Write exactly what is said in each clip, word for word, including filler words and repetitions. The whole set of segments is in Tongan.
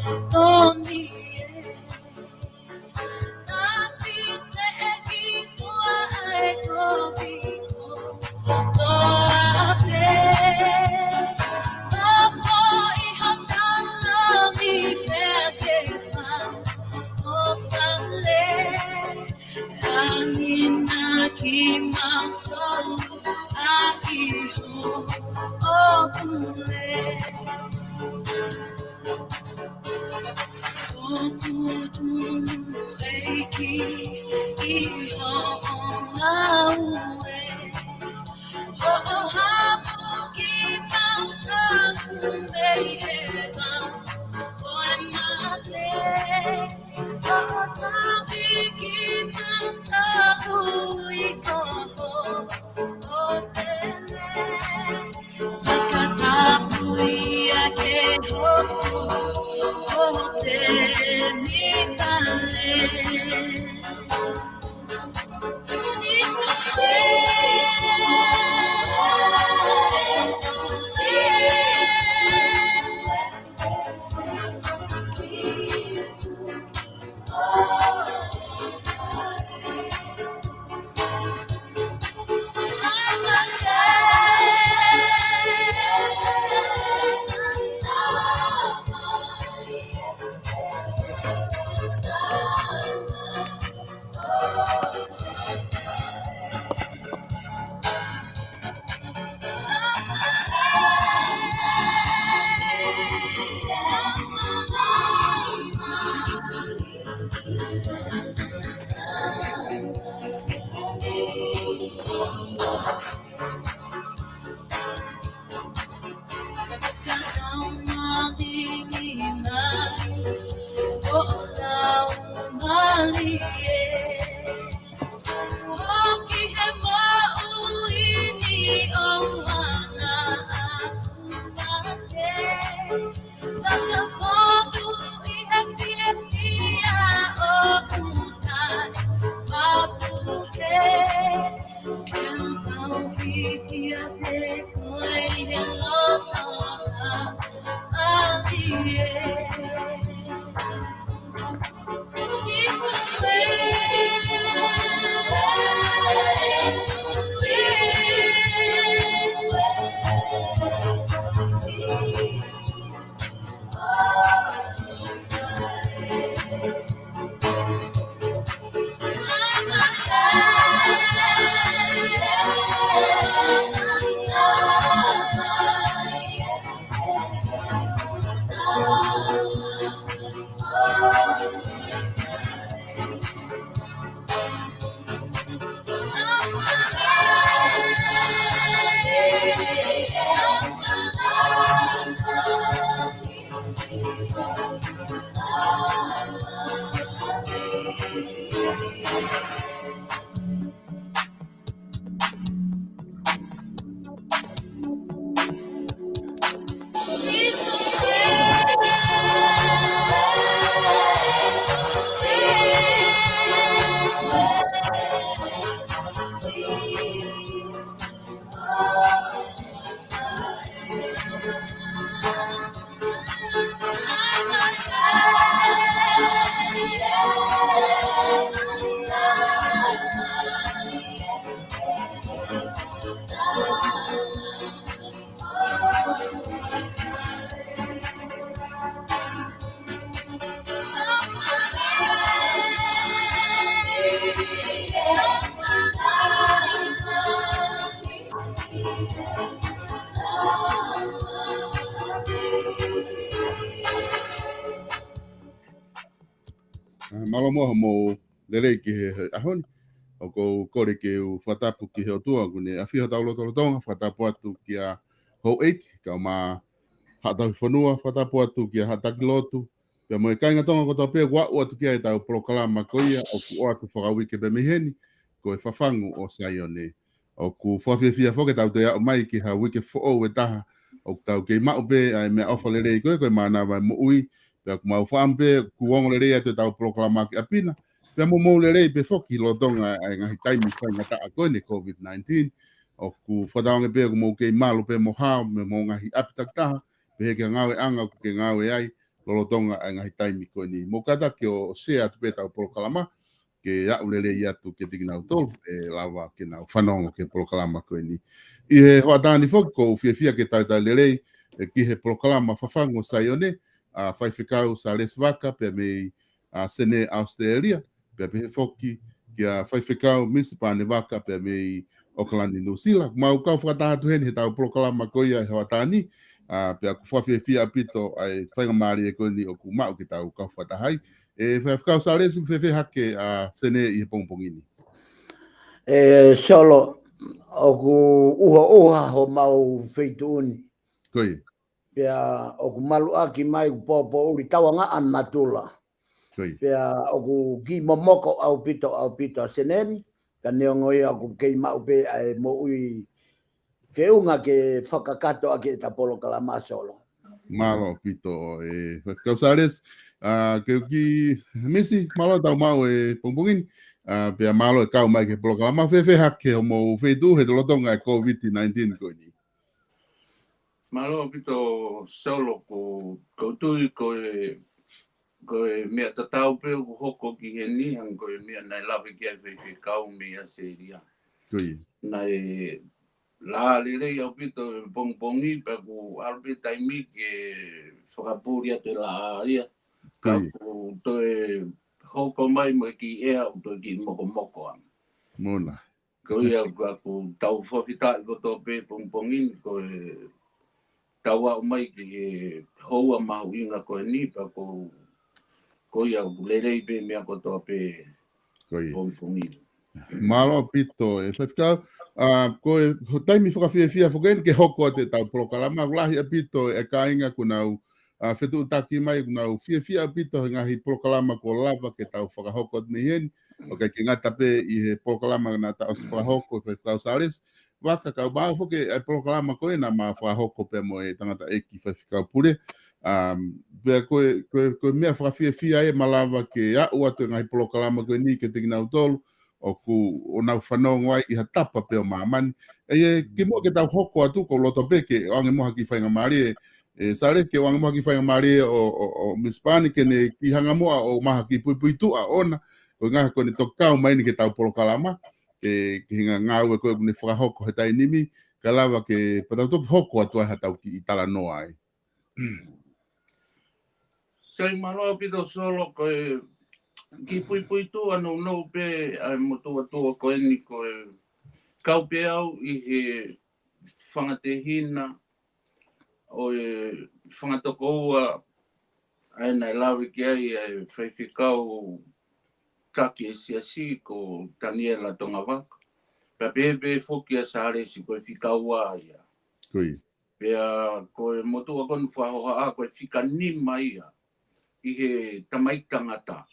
Toni e. Tafi seʻeki tuʻa e kovi kotoa pē. Nofo ʻi ho taloni pea ke fai ho fale. Hangē na kimautolu ʻa ʻIhoa ʻo Pule. ʻOku tunu ʻEiki ʻi hoʻo ngāue. Hoʻo haʻu kimautolu mei he vao ʻo e mate. Hoʻo tauhi kimautolu ʻi ho ʻohopele. Fakatapui ʻa e hotu ʻo e temipale. Fakafotu ʻi he fiefia ʻoku taʻe mapuke. Ke u tauhi kiate koe ʻi he loto ʻalie. ʻA, mālō muʻa hoʻomou lelei ki he ʻaho ni. ʻOku ou kole ke u fakatapu ki he ʻOtua, ʻoku ne ʻafio hotau lotolotonga, fakatapu atu kia houʻeiki, kae ʻumaʻā Haʻa Tauhi Fonua, fakatapu atu kia Haʻa Taki Lotu, pea mo e kāinga Tonga kotoa pē ʻoku aʻu atu ki ai ʻetau polokalama ko ia ʻoku ʻoatu fakauike pē mei heni, ko e Fafangu ʻo Saione. ʻOku fakafiefia foki ke tau toe aʻu mai ki ha uike foʻou ʻe taha, ʻoku tau kei maʻu pē ʻa e meʻaʻofa lelei ko ē, ko e mānava e moʻui, pea ʻoku mau fakaʻamu pē ʻoku ongo lelei atu ʻetau polokalama ki ʻapi na, pea mo mou lelei pē foki lolotonga e ngaahi taimi faingataʻa ko eni ʻa e COVID nineteen, ʻoku fakatauange pē ʻoku mou kei malu pē mo hao, mei hoʻomou ngaahi ʻapi takitaha, pehē ki he ngāueʻanga ʻoku ke ngāue ai, lolotonga ʻa e ngaahi taimi ko eni. Mou kātaki ʻo share atu pē ʻetau polokalama, ke aʻu lelei atu kiate kinautolu ʻe lava ke nau fanongo ki he polokalama ko eni. ʻI he hoʻatā ni foki ʻoku ou fiefia ke talitali lelei ē ki he polokalama Fafangu ʻo Saione, ʻa Faifekau Salesi Vaka pea mei ʻa Senē, ʻAositelēlia, pea pehē foki kia Faifekau Misi Pane Vaka pea mei ʻAokalani, Nuʻusila. Mau kau fakataha atu heni heʻetau polokalama ko ia he hoʻatā ni, ʻa, pea ʻoku fakafiefia ʻaupito ʻa e faingamālie ko eni ʻoku maʻu ke tau kau fakataha ai. ʻE Faifekau Salesi, fēfē hake ʻa Senē ʻi he pongipongi ni? ʻE Solo, ʻoku ʻuhoʻuha homau feituʻu ni. Ko ia. Pea ʻoku maluʻaki mai, ʻoku pōpōʻuli, tauangaʻa natula. Ko ia. Pea ʻoku kiʻi momoko ʻaupito, ʻaupito ʻa Senē ni, ka neongo ia ʻoku kei maʻu pē ʻa e moʻui feʻunga ke fakakakato ʻaki ʻeta polokalama, Solo. Mālō ʻaupito ē Faifekau Salesi. ʻA, ke u kiʻi Misi, mālō ʻetau maʻu e pongipongi ni. ʻA, pea mālō e kau mai ki he polokalama. Fēfē hake homou feituʻu he lolotonga e COVID nineteen ko eni? Mālō ʻaupito Solo, ʻoku ou tui ko e, ko e meʻa tatau pē ʻoku hoko ki heni, hangē ko e meʻa naʻe lave ki ai e faifekau mei ʻAositelēlia. Ko ia. Naʻe laʻā lelei ʻaupito e pongipongi, pea ʻoku ʻalu pē taimi ke fakapuli atu e laʻā ia. Ka Ko ia. ʻoku toe hoko mai mo e kiʻi ʻea, ʻoku toe kiʻi mokomoko ange. Mona. Ko ia, ka ʻoku tau fakafetaʻi kotoa pē pongipongi ni, ko e tau aʻu mai ki he houa mahuʻinga ko eni, pea ko, ko ia ʻoku lelei pē meʻa kotoa pē Ko ia. pongipongi ni. Mālō ʻaupito ē Faifekau. ʻA, ko e, ko e taimi fakafiefia foki eni ke hoko atu ʻetau polokalama, ʻoku lahi ʻaupito e kāinga ʻoku nau, ʻa, fetuʻutaki mai, ʻoku nau fiefia ʻaupito he ngaahi polokalama kuo lava ke tau fakahoko atu mei heni. ʻOku ʻikai ke ngata pē ʻi he polokalama naʻa ta ʻosi fakahoko ʻe Faifekau Salesi Vaka, ka ʻoku maʻu foki e polokalama ko ē naʻa ma fakahoko pea mo e tangataʻeiki faifekau pule. Um, pea ko e, ko e, ko e meʻa fakafiefia ē malava ke aʻu atu e ngaahi polokalama ko eni kiate kinautolu ʻoku, ʻoku nau fanongo ai ʻi ha tapa pē ʻo māmani. ʻE, ʻe, kimuʻa ke tau hoko atu, ʻoku ou loto pē ke ʻoange muʻa ha kiʻi faingamālie, ʻe Salesi, ke ʻoange muʻa ha kiʻi faingamālie ʻo, ʻo, ʻo Misi Pane ke ne kiʻi hanga muʻa ʻo maʻu ha kiʻi puipuituʻa ʻoʻona, koeʻuhi ko ʻene toki kau mai eni ki heʻetau polokalama, ʻe, ki he ngaahi ngāue ko ē ʻoku ne fakahoko he taimi ni, kae lava ke pea tau toki hoko atu ai haʻatau kiʻi talanoa ai. Sai, mālō ʻaupito Solo, ko e kiʻi puipuituʻa nounou pē ʻa e motuʻa tuʻa ko eni, ko e kau pē au ʻi he fanga tehina ʻo e fanga tokoua ʻa ē naʻe lave ki ai ʻa e faifekau taki ʻe Siasi ko Taniela Tongavaka. Pea pehē pē foki ʻa Salesi ko e fika ua ia. Ko ia. Pea ko e motuʻa ko eni fakahohaʻa ko e fika nima ia ʻi he tamaiki tangata.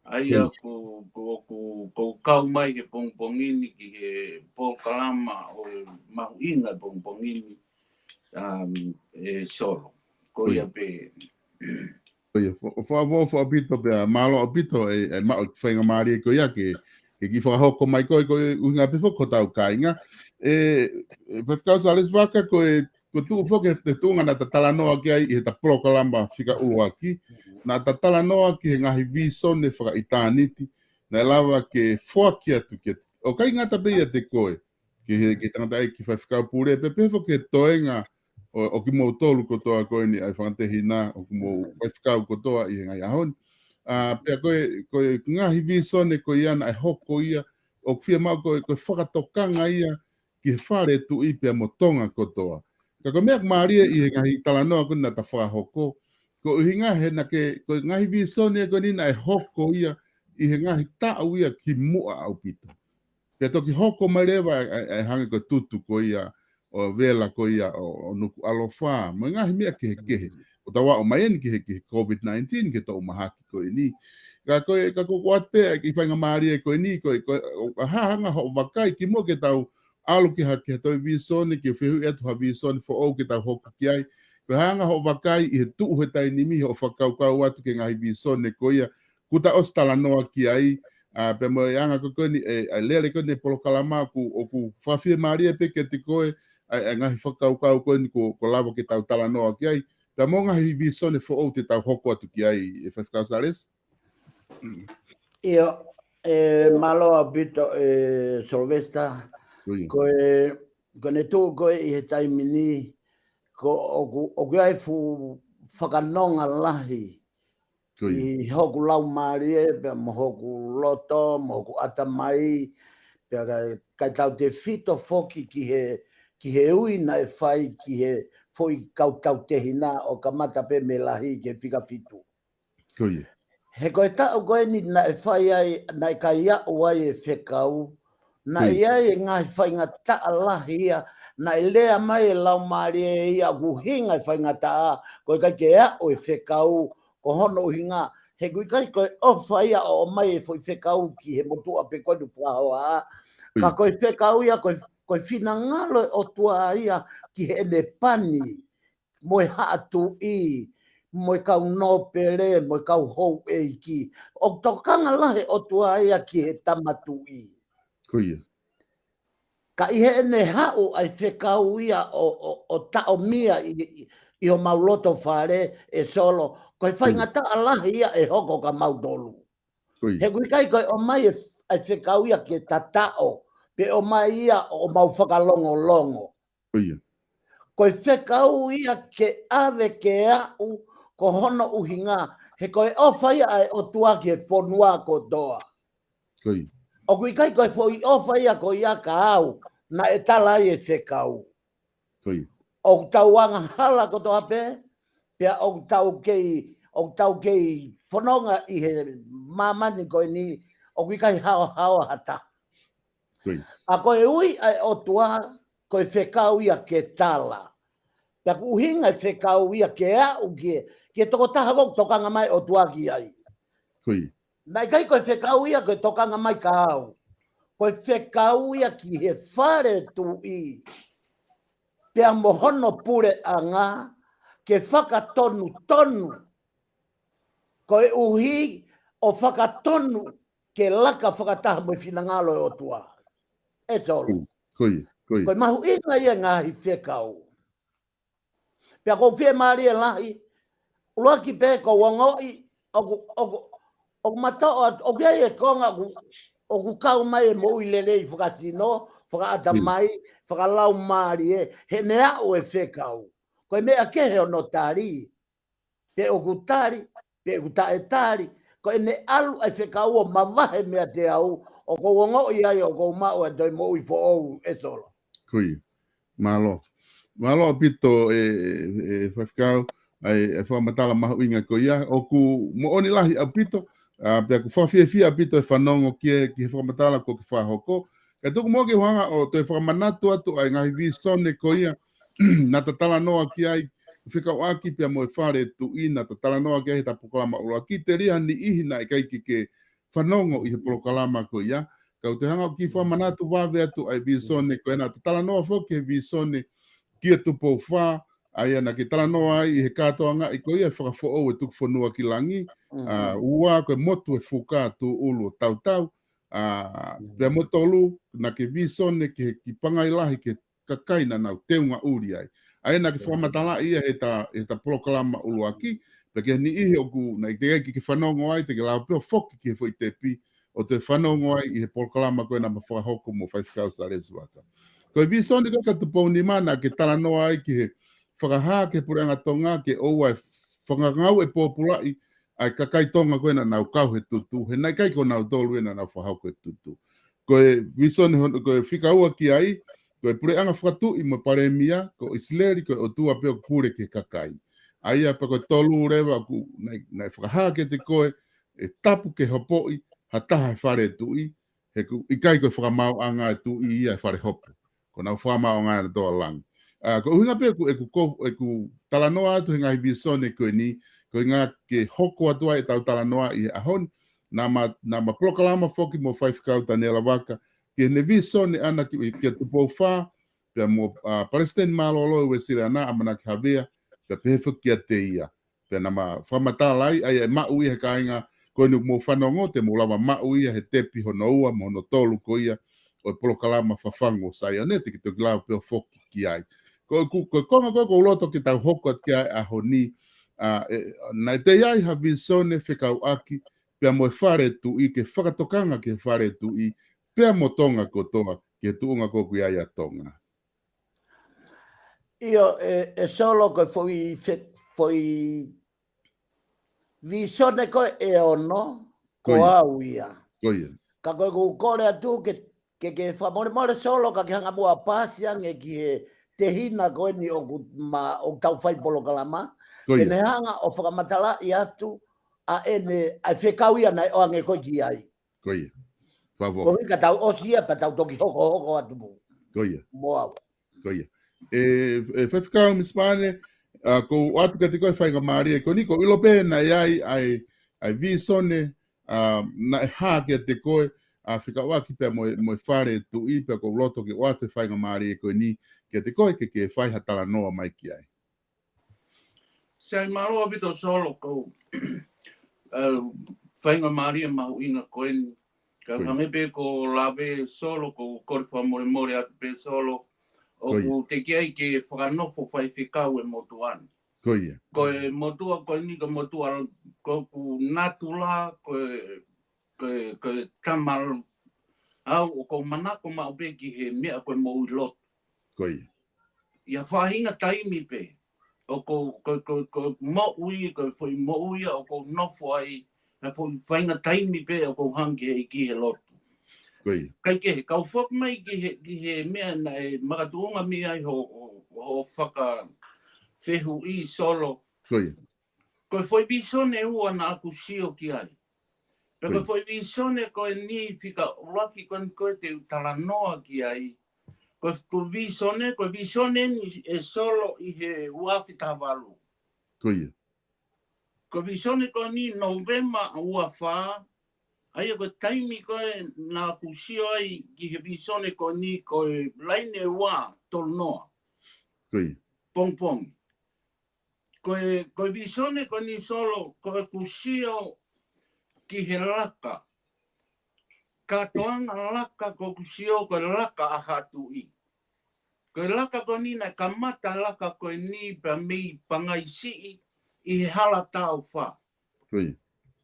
ʻA ia Ko ia. ko, ko, ko, ko kau mai he pongipongi ni ki he polokalama ʻo e mahuʻinga he pongipongi ni, um, ʻe Solo. Ko Ko ia ia. pē. Ko ia, fo-, fo-, fo-, fo ʻaupito pea, mālō ʻaupito ē, ʻe maʻu e faingamālie ko ia ke, ke kiʻi fakahoko mai koe, koeʻuhinga pē foki ko hotau kāinga. ʻE, ʻe Faifekau Salesi Vaka, ko e, ko e tuʻu foki he tuʻunga naʻa ta talanoa ki ai ʻi heʻeta polokalama fika ʻuluaki, naʻa ta talanoa ki he ngaahi vīsone fakaʻitāniti naʻe lava ke foaki atu kiate, ʻoku ʻikai ngata pē ʻiate koe, ki he, ki he tangataʻeiki faifekau pule, pea pehē foki ki he toenga ʻo, ʻo kimoutolu kotoa ko eni ʻa e fanga tehina, ʻo kimoutolu faifekau kotoa ʻi he ngaahi ʻaho ni. ʻA, pea ko e, ko e ngaahi vīsone ko ia naʻe hoko ia, ʻoku fiemaʻu ko e, ko e fakatokanga ia ki he fale tuʻi pea mo Tonga kotoa. Ka ko e meʻa ʻoku mālie ʻi he ngaahi talanoa ko eni naʻa ta fakahoko, koeʻuhinga he naʻa ke, ko e ngaahi vīsone ko eni naʻe hoko ia ʻi he ngaahi taʻu ia kimuʻa ʻaupito. Pea toki hoko mai leva ʻa e, ʻa e, ʻa e hangē ko e tutu ko ia ʻo e vela ko ia ʻo, ʻo Nukuʻalofa, mo e ngaahi meʻa kehekehe. ʻO tau aʻu mai eni ki he, ki he COVID nineteen, ki he toʻu mahaki ko eni. Ka ko e, ka ko e ʻoatu pē e kiʻi faingamālie ko eni, ko e, ko e, ʻo, ʻa, hanga hoʻo vakai, kimuʻa ke tau ʻalu ki ha, ki ha toe vīsone, ke fehuʻi atu ha vīsone foʻou ke tau hoko ki ai. Ko e hanga hoʻo vakai ʻi he tuʻu he taimi ni, hoʻo fakakaukau atu ki he ngaahi vīsone ko ia kuo ta ʻosi talanoa ki ai, ʻa, pea mo e anga ko ē ko eni, ʻe, ʻa e lele ko eni e polokalama ʻoku, ʻoku fakafiemālie pē kiate koe, ʻa, ʻa e ngaahi fakakaukau ko eni kuo, kuo lava ke tau talanoa ki ai, Pea mo e ngaahi vīsone foʻou te tau hoko atu ki ai, ʻe Faifekau Salesi. ʻIo, ʻe mālō ʻaupito, ʻe Sylvester. Ko e, ko ʻene tuʻu ko ē ʻi he taimi ni, ko ʻoku, ʻoku ʻi ai e fuʻu fakanonga lahi ʻi hoku laumālie, pea mo hoku loto, mo hoku ʻatamai, pea ka, kae tautefito foki ki he, ki he ui naʻe fai ki he foʻi kau tautehina ʻo kamata pē mei lahi ki he fika fitu. He ko e taʻu ko eni naʻe fai ai, naʻe ʻikai aʻu ai e fekau, naʻe ʻi ai e ngaahi faingataʻa lahi ia, naʻe lea mai e laumālie ia ʻoku ʻuhinga e faingataʻa, ko e ʻikai ke aʻu e fekau, ko hono ʻuhinga, he ʻoku ʻikai ko e ʻofa ia ʻo ʻomai e foʻi fekau ki he motuʻa pe ko e tuʻu fakahoa, ka ko e fekau ia, ko e, ko e finangalo e ʻOtua ia ki heʻene pani, mo e haʻa tuʻi, mo e kau nōpele, mo e kau houʻeiki. ʻOku tokanga lahi e ʻOtua ia ki he tama tuʻi. Ka ʻi heʻene haʻu ʻa e fekau ia ʻo, ʻo, ʻo taʻomia ʻi, ʻi, ʻi homau loto fale ʻe Solo, ko e faingataʻa lahi ia ʻe hoko kia mautolu. He ʻoku ʻikai ko e ʻomai e, ʻa e fekau ia ke tataʻo, pe ʻomai ia ʻo mau fakalongolongo. Ko e fekau ia ke ʻave ke aʻu, ko hono ʻuhinga, he ko e ʻofa ia ʻa e ʻOtua ki he fonua kotoa. ʻOku ʻikai ko e foʻi ʻofa ia ko ia kia au, naʻe tala ai e fekau. ʻOku tau angahala kotoa pē, pea ʻoku tau kei, ʻoku tau kei fononga ʻi he māmani ko eni, ʻoku ʻikai haohaoa ha taha. Ka ko e ui ʻa e ʻOtua, ko e fekau ia ke tala. Pea ʻoku ʻuhinga e fekau ia ke aʻu ki he, ki he tokotaha ʻoku tokanga mai e ʻOtua ki ai. Naʻe ʻikai ko e fekau ia ko e tokanga mai kia au. Ko e fekau ia ki he fale tuʻi. Pea mo hono puleʻanga ke fakatonutonu. Koeʻuhi ʻo fakatonu ke laka fakataha mo e finangalo e ʻOtua. ʻE Solo. Ko e mahuʻinga ia e ngaahi fekau. Pea ʻoku ou fiemālie lahi, ʻuluaki pē ʻoku ou ongoʻi, ʻoku, ʻoku, ʻoku matoʻo atu, ʻoku ʻi ai e konga ʻoku, ʻoku kau mai e moʻui lelei fakasino, fakaʻatamai, fakalaumālie, heʻene aʻu e fekau. Ko e meʻa kehe hono tali, pe ʻoku tali, pe ʻoku taʻetali, ko ʻene ʻalu ʻa e fekau ʻo mavahe meiate au, ʻoku ou ongoʻi ai ʻoku ou maʻu ʻa e toe moʻui foʻou ʻe Solo. Mālō. Mālō ʻaupito ʻe, ʻe, ʻe Faifekau, ʻa e, ʻa e fakamatala mahuʻinga ko ia, ʻoku moʻoni lahi ʻaupito, ʻa, pea ʻoku fakafiefia ʻaupito e fanongo ki he, ki he fakamatala kuo ke fakahoko. Kae tuku muʻa ke u hanga ʻo toe fakamanatu atu ʻa e ngaahi vīsone ko ia, naʻa ta talanoa ki ai, fekauʻaki pea mo e fale tuʻi, naʻa ta talanoa ki ai he ta polokalama ʻuluaki, telia ha niʻihi naʻe ʻikai ke, ke fanongo ʻi he polokalama ko ia. Ka u toe hanga ʻo kiʻi fakamanatu vave atu ʻa e vīsone ko ena, ta talanoa foki he vīsone kia Tupou Fā, ʻa ia naʻa ke talanoa ai ʻi he kātoangaʻi ko ia e fakafoʻou e tuku fonua ki langi, ʻa, ua ko e motu e fuka tūʻulu ʻo tautau, ʻa, pea mo tolu, naʻa ke vīsone ki he kiʻi pangai lahi ki he kakai naʻa nau teunga ʻuli ai. ʻA ia naʻa ke fakamatalaʻi ia he ta, he ta polokalama ʻuluaki, pea ki he niʻihi ʻoku naʻe ʻikai ke, ke fanongo ai, te ke lava pē ʻo foki ki he foʻi tepi, ʻo toe fanongo ai ʻi he polokalama ko ena naʻa ma fakahoko mo Faifekau Salesi Vaka. Ko e vīsone ko ē kia Tupounima naʻa ke talanoa ai ki he fakahā ki he Puleʻanga Tonga ke ʻoua ʻe fakangau e pōpulaʻi ʻa e kakai Tonga ko ē naʻa nau kau he tutu, he naʻe ʻikai ko nautolu ē naʻa nau fakahoko e tutu. Ko e vīsone hono, ko e fika ua ki ai, ko e puleʻanga fakatuʻi mo e palēmia, ko ʻIsileli, ko e ʻOtua pē ʻoku pule ki he kakai. ʻA ia pea ko e tolu leva ʻoku naʻe, naʻe fakahā kiate koe, ʻe tapu ke hopoʻi ha taha he fale tuʻi, he ʻoku ʻikai ko e fakamaauʻanga e tuʻi ia e fale hopo. Ko ʻenau fakamaauʻanga ʻa e toa langi. ʻA, ko e ʻuhinga pē ʻeku, ʻeku ko, ʻeku talanoa atu he ngaahi vīsone ko eni, ko e ʻuhinga ke hoko atu ai ʻetau talanoa ʻi he ʻaho ni, naʻa ma, naʻa ma polokalama foki mo Faifekau Taniela Vaka, ki heʻene vīsone ʻana ki, kia Tupou Fā, pea mo, ʻa, Palesiteni Mālōlō ʻo e Uēsiliana, ʻAmanaki Havea, pea pehē foki kiate ia. Pea naʻa ma fakamatala ai, ʻa ia ʻe maʻu ia he kāinga, ko eni ʻoku mou fanongo, te mou lava maʻu ia he tepi hono ua mo hono tolu ko ia ʻo e polokalama Fafangu ʻo Saione, te ke toki lava pē ʻo foki ki ai. Ko e ku-, ko e konga ko ē ʻoku ou loto ke tau hoko atu ki ai he ʻaho ni, ʻa, ē, naʻe toe ʻi ai ha visone fekauʻaki pea mo e fale tuʻi, ke fakatokanga ki he fale tuʻi, pea mo Tonga kotoa, ki he tuʻunga ko ē ʻoku ʻi ai ʻa Tonga. ʻIo, ē, ē Solo, ko e foʻi fe-, foʻi visone ko ē ʻe ono, ko Ko ia. au ia. Ko ia. Ka ko ʻeku kole atu ke, ke, ke fakamolemole Solo, ka ke hanga muʻa ʻo paasi ange ki he tehina ko eni ʻoku ma-, ʻoku tau fai polokalama, Ko ke ia. ne hanga ʻo fakamatalaʻi atu ʻa ʻene, ʻa e fekau ia naʻe ʻoange ko ē ki ai. Ko ia. Fakafoki. Koeʻuhi ka tau ʻosi ia, pea tau toki hokohoko atu mo. Ko ia. Mo au. Ko ia. ʻE, ʻe Faifekau Misi Pane, ʻa, ʻoku ou ʻoatu kiate koe e faingamālie ko eni, ʻoku ou ʻilo pē naʻe ʻi ai ʻa e, ʻa e visone, ʻa, naʻe hā kiate koe, ʻa, fekauʻaki pea mo e, mo e fale tuʻi, pea ʻoku ou loto ke ʻoatu e faingamālie ko eni kiate koe, ke, ke fai ha talanoa mai ki ai. Sai, mālō ʻaupito Solo, ko e, ē, faingamālie mahuʻinga ko eni. Ka Ko ia. hangē pē ko e lave Solo, ʻoku ou kole fakamolemole atu pē Solo, Ko ia. ʻoku teʻeki ai ke fakanofo faifekau e motuʻa ni. Ko ia. Ko e motuʻa ko eni, ko e motuʻa, ko ʻeku natula, ko e, ko e, ko e tama, au ʻoku ou manako maʻu pē ki he meʻa ko e moʻui lotu. Ko ia. ʻI ha faʻahinga taimi pē, ʻoku ou, ko, ko, ko e moʻui, ko e foʻi moʻui ia ʻoku ou nofo ai, ʻi ha foʻi faʻahinga taimi pē ʻoku ou hanga ki he ʻEiki he lotu. Ko ia. Kae kehe, kau foki mai ki he, ki he meʻa naʻe makatuʻunga mei ai hoʻo, hoʻo, hoʻo fakafehuʻi Solo. Ko ia. Ko e foʻi visone ʻe ua naʻa ku sio ki ai. Pea ko e Ko ia. foʻi visone ko eni fika ʻuluaki ko eni ko ē te u talanoa ki ai. Ko e, ko e visone, ko e visone ni ʻe Solo ʻi he ua afe taha valu. Ko ia. Ko e visone ko eni Novema ua fā, ʻa ia ko e taimi ko ē naʻa ku sio ai ki he visone ko eni ko e laine ua tolu noa. Ko ia. Pongipongi. Ko e, ko e visone ko eni Solo, ko ʻeku sio ki he laka. Kātoanga laka ko ʻeku sio ko e laka ʻa haʻa tuʻi. Ko e laka ko eni naʻe kamata laka ko eni pea mei Pangaisiʻi ʻi he Hala Tāufa. Ko ia.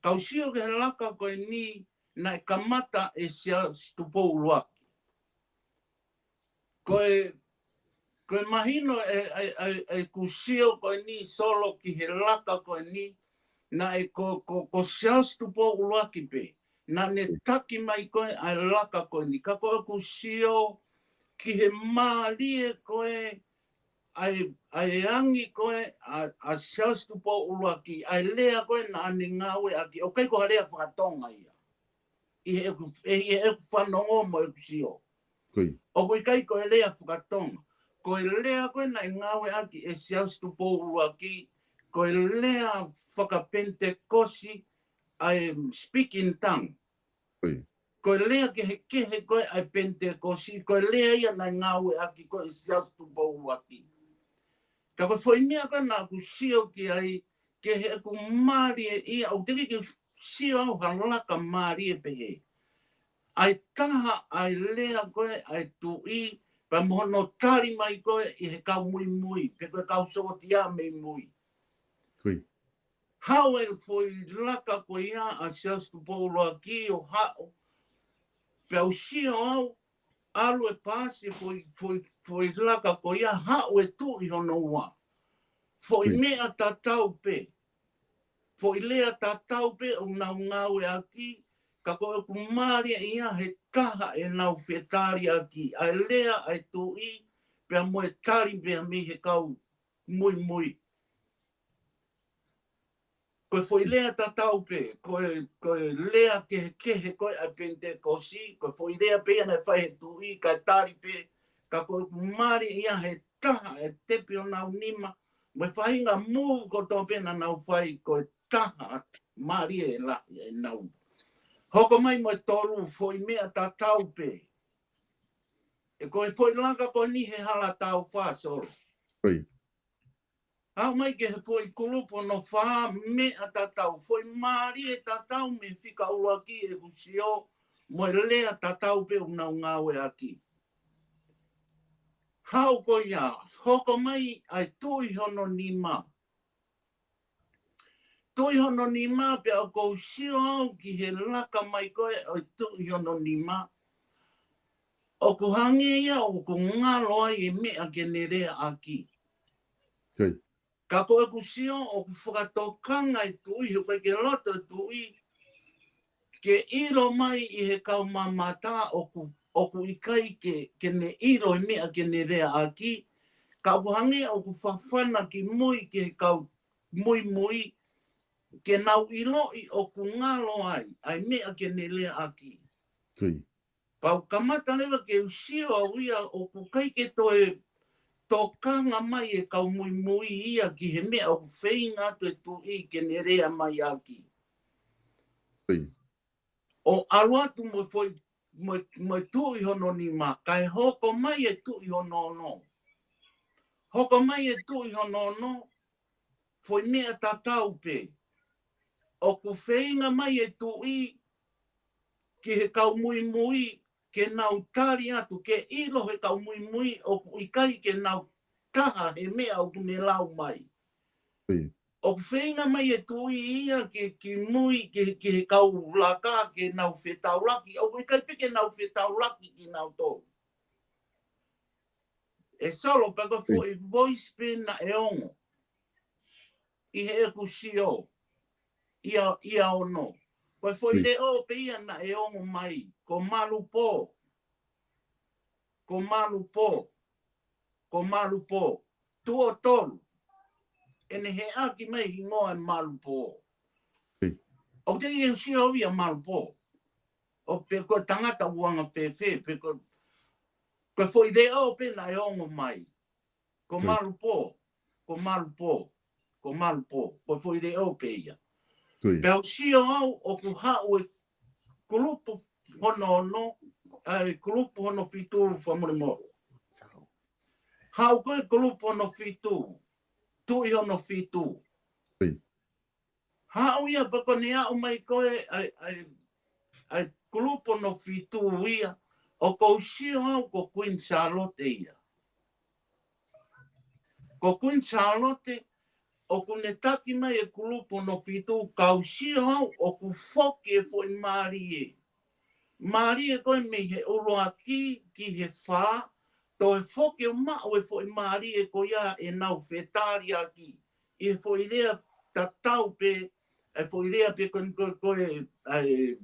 Kau sio ki he laka ko eni naʻe kamata ʻe Siaosi Tupou ʻUluaki. Ko e, ko e mahino ʻe, ʻe, ʻe, ʻeku sio ko eni Solo ki he laka ko eni, naʻe ko, ko, ko Siaosi Tupou ʻUluaki pē, naʻa ne taki mai ko ē ʻa e laka ko eni. Ka ko ʻeku sio ki he mālie ko ē, ʻa e, ʻa e angi ko ē ʻa, ʻa Siaosi Tupou ʻUluaki, ʻa e lea ko ē naʻa ne ngāueʻaki, ʻoku ʻikai ko ha lea fakatonga ia. ʻI heʻeku, ʻi heʻeku fanongo mo ʻeku sio. Ko ia. ʻOku ʻikai ko e lea fakatonga. Ko e lea ko ē naʻe ngāueʻaki ʻe Siaosi Tupou ʻUluaki, ko e lea fakapenitekosi, ʻa e speak in tongue. Ko ia. Ko e lea kehekehe ko ē ʻa e Penitekosi, ko e lea ia naʻe ngāueʻaki ko ē ʻe Siaosi Tupou ʻUluaki. Ka ko e foʻi meʻa ko ē naʻa ku sio ki ai, ki heʻeku mālie ia, ʻoku teʻeki ke sio au ha laka mālie pehē. ʻA e taha ʻa e lea ko ē ʻa e tuʻi, pea mo hono tali mai ko ē ʻi he kau muimui, pe ko e kau sōtia mei mui. Ko ia. Haʻu e foʻi laka ko ia ʻa Siaosi Tupou ʻUluaki ʻo haʻu. Pea u sio au, ʻalu e paasi foʻi, foʻi, foʻi laka ko ia, haʻu e tuʻi hono ua. Foʻi Ko ia. meʻa tatau pē. Foʻi lea tatau pē ʻoku nau ngāueʻaki, ka ko ʻeku mālie ia he taha ʻenau fetaliʻaki, ʻa e lea ʻa e tuʻi, pea mo e tali pea mei he kau muimui. Ko e foʻi lea tatau pē, ko e, ko e lea kehekehe ko ē ʻa e Penitekosi, ko e foʻi lea pē ia naʻe fai he tuʻi, kae tali pē, ka ko ʻeku mālie ia he taha e tepi honau nima, mo e faʻahinga move kotoa pē naʻa nau fai ko e taha atu, mālie lahi ʻenau. Hoko mai mo e tolu, foʻi meʻa tatau pē. ʻE ko e foʻi laka ko eni he Hala Tāufa Solo. Ko ia. Haʻu mai ki he foʻi kulupu hono fā, meʻa tatau, foʻi mālie tatau mei he fika ʻuluaki ʻeku sio, mo e lea tatau pē ʻoku nau ngāueʻaki. Haʻu ko ia, hoko mai ʻa e tuʻi hono nima. Tuʻi hono nima pea ʻoku ou sio au ki he laka mai ko ē ʻo e tuʻi hono nima. ʻOku hangē ia ʻoku ngalo ai e meʻa ke ne leaʻaki. Ka ko ʻeku sio ʻoku fakatokanga e tuʻi, he ʻoku ʻikai ke loto e tuʻi ke ʻilo mai ʻi he kau mamata ʻoku, ʻoku ʻikai ke, ke ne ʻilo e meʻa ke ne leaʻaki. Ka ʻoku hangē ʻoku fafana ki mui ki he kau muimui ke nau ʻiloʻi ʻoku ngalo ai ʻa e meʻa ke ne leaʻaki. Pau kamata leva ke u sio au ia ʻoku ʻikai ke toe tokanga mai e kau muimui ia ki he meʻa ʻoku feinga atu e tuʻi ke ne lea mai ʻaki. ʻO ʻalu atu mo e foʻi, mo e, mo e tuʻi hono nima, kae hoko mai e tuʻi hono ono. Hoko mai e tuʻi hono ono, foʻi meʻa tatau pē. ʻOku feinga mai e tuʻi ki he kau muimui ke nau tali atu, ke ʻilo he kau muimui ʻoku ʻikai ke nau taha he meʻa ʻoku ne lau mai. ʻOku feinga mai e tuʻi ia ke, ki mui, ke, ki he kau laka, ke nau fetaulaki, ʻoku ʻikai pē ke nau fetaulaki kinautolu. ʻE Solo, pea ko e foʻi voice pē naʻe ongo ʻi heʻeku sio ia, ia ono. Ko e foʻi leʻo pē ia naʻe ongo mai, ko Malupō. Ko Malupō. Ko Malupō. Tuʻo tolu. ʻEne heʻaki mai hingoa e Malupō. ʻOku teʻeki ke u sio au ia Malupō. ʻO pe ko e tangata uanga fēfē, pe ko, ko e foʻi leʻo pē naʻe ongo mai. Ko Malupō, ko Malupō, ko Malupō, ko e foʻi leʻo pē ia. Pea u sio au ʻoku haʻu e kulupu hono ono, ʻa e kulupu hono fitu fakamolemole. Haʻu ko e kulupu hono fitu, tuʻi hono fitu. Haʻu ia pea ko ʻene aʻu mai ko ē ʻa e, ʻa e, ʻa e kulupu hono fitu ia, ʻoku ou sio au ko Queen Sālote ia. Ko Queen Sālote, ʻoku ne taki mai e kulupu hono fitu, ka u sio au ʻoku foki e foʻi mālie. Mālie ko ē mei he ʻuluaki ki he fā, toe foki ʻo maʻu e foʻi mālie ko ia ʻenau fetaliaki. ʻI he foʻi lea tatau pē, ʻa e foʻi lea pē ko eni ko e, ko e, ʻa e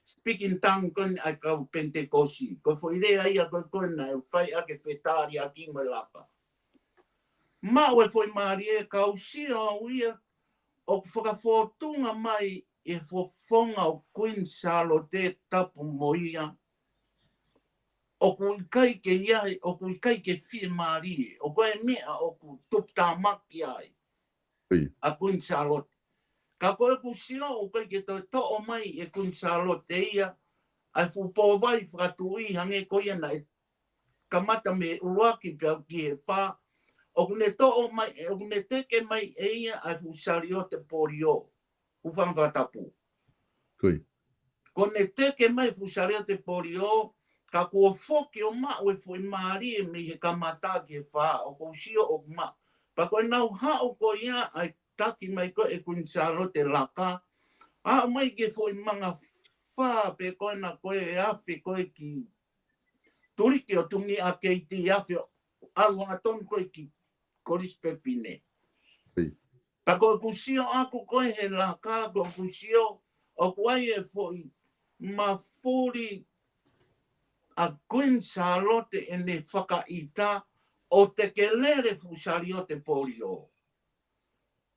speaking tongue ko eni ʻa e kau Penitekosi. Ko e foʻi lea ia ko ē, ko ē naʻe fai ʻaki e fetaliaki mo e laka. Maʻu e foʻi mālie, ka u sio au ia, ʻoku fakafōtunga mai e fofonga ʻo Queen Sālote, tapu mo ia. ʻOku ʻikai ke ʻi ai, ʻoku ʻikai ke fiemālie, ʻoku ʻi ai e meʻa ʻoku tuputāmaki ai ʻa Queen Sālote. Ka ko ʻeku sio ʻoku ʻikai ke toe toʻo mai ʻe Queen Sālote ia ʻa e fuʻu pōvai fakatuʻi hangē ko ia naʻe kamata mei he ʻuluaki pea ki he fā, ʻoku ne toʻo mai, ʻoku ne teke mai ʻe ia ʻa e fuʻu saliote polio. Hūfanga he fakatapu. Ko ʻene teke mai e fuʻu saliote polio, ka kuo foki ʻo maʻu e foʻi mālie mei he kamata ki he fā, ʻoku ou sio ʻoku maʻu. Pea ko ʻenau haʻu ko ia ʻa e taki mai ko ē ʻe Queen Sālote Laka, aʻu mai ki he foʻi manga fā pē ko ena ko ē ʻe afe ko ē ki Tuliki ʻo Tumi ʻa Keiti, afe ʻo ʻalu hangatonu ko ē ki Kolisi Fefine. Pea ko ʻeku sio ʻaku ko ē he laka, ko ʻeku sio ʻoku ʻi ai e foʻi mafuli ʻa Queen Sālote ʻene fakaʻita ʻo tekelele fuʻu saliote polio.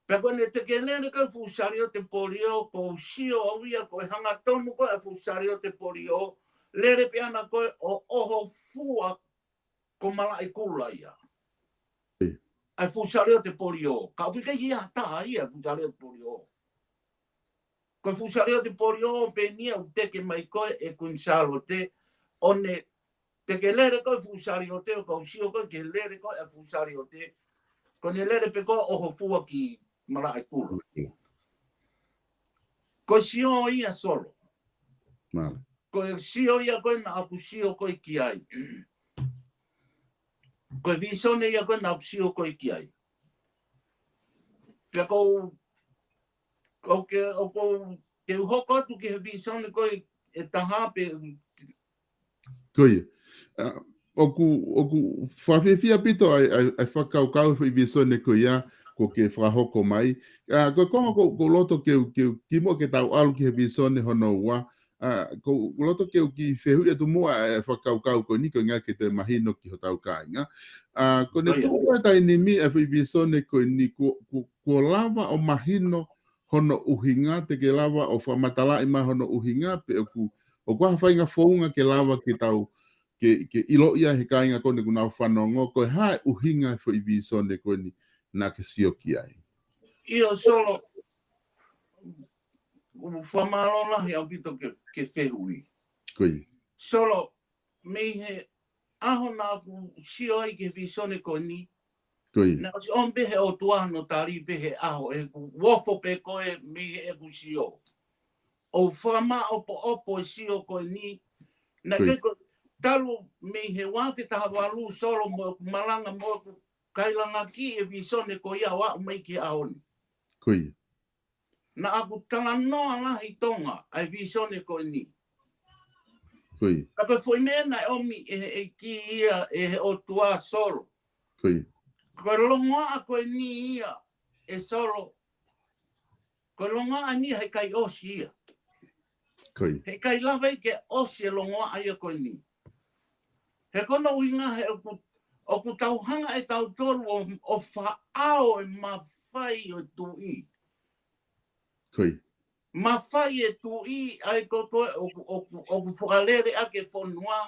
Pea ko ʻene tekelele ko ē fuʻu saliote polio, ʻoku ou sio au ia ko e hangatonu ko ē ʻa e fuʻu saliote polio, lele pē ʻana ko ē ʻo ʻohofua ko Malaʻekula ia. ʻA e fuʻu saliote polio, ka ʻoku ʻikai ke ʻi ai ha taha ia fuʻu saliote polio. Ko e fuʻu saliote polio pē eni ia ʻoku teke mai ko ē ʻe Kuini Sālote, ʻo ne tekelele ko ē fuʻu saliote, ʻoku ou sio ko ē ki he lele ko ē ʻa e fuʻu saliote, ko ʻene lele pē ko ē ʻohofua ki Malaʻekula. Ko e sio ia Solo. Ko e sio ia ko ē naʻa ku sio ko ē ki ai. Ko e visone ia ko ē naʻa ku sio ko ē ki ai. Pea ko, ko ke, ʻoku ou, te u hoko atu ki he visone ko ē ʻe taha pē. Ko ia. ʻA, ʻoku, ʻoku fakafiefia ʻaupito ʻa e, ʻa e, ʻa e fakakaukau e foʻi visone ko ia, ko ke fakahoko mai. ʻA, ko e konga ko, ko loto ke u, ke u, kimuʻa ke tau ʻalu ki he visone hono ua. ʻA, ko loto ke u kiʻi fehuʻi atu muʻa e fakakaukau ko eni ko e ʻuhinga ke toe mahino ki hotau kāinga. ʻA, ko ʻene Ko ia. tuʻu e taimi ni e foʻi visone ko eni kuo, kuo, kuo lava ʻo mahino hono ʻuhinga, te ke lava ʻo fakamatalaʻi mai hono ʻuhinga, pe ʻoku, ʻoku ʻi ai ha faʻahinga founga ke lava ke tau, ke, ke ʻiloʻi ai he kāinga ko eni ʻoku nau fanongo, ko e hā e ʻuhinga e foʻi visone ko eni naʻa ke sio ki ai. ʻIo Solo, ʻoku fakamālō lahi ʻaupito ke, ke fehuʻi. Ko ia. Solo, mei he ʻaho naʻa ku sio ai ki he visone ko eni, Ko ia. naʻe ʻosi ʻomi pē he ʻOtua hono tali pē he ʻaho ʻeku ofo pē ko ē mei heʻeku sio. ʻOku fakamāʻopoʻopo e sio ko eni. Naʻe Ko ia. ʻikai ko, talu mei he ua afe taha valu Solo mo ʻeku malanga mo ʻeku kailangaki e visone ko ia ʻo aʻu mai ki he ʻaho ni. Ko ia. Naʻa ku talanoa lahi Tonga ʻa e visone ko eni. Ko ia. Ka ko e foʻi meʻa naʻe ʻomi ʻe he ʻEiki ia ʻe he ʻOtua Solo. Ko ia. Ko e longoaʻa ko eni ia ʻe Solo. Ko e longoaʻa ni ia he ʻikai ʻosi ia. Ko ia. He ʻikai lava ia ke ʻosi e longoaʻa ia ko eni. He ko hono ʻuhinga he ʻoku, ʻoku tau hanga ʻe tautolu ʻo, ʻo faʻao e mafai ʻo e tuʻi. Ko ia. Mafai e tuʻi ʻa e ko, ko ē ʻoku, ʻoku, ʻoku fakalele ʻaki e fonua,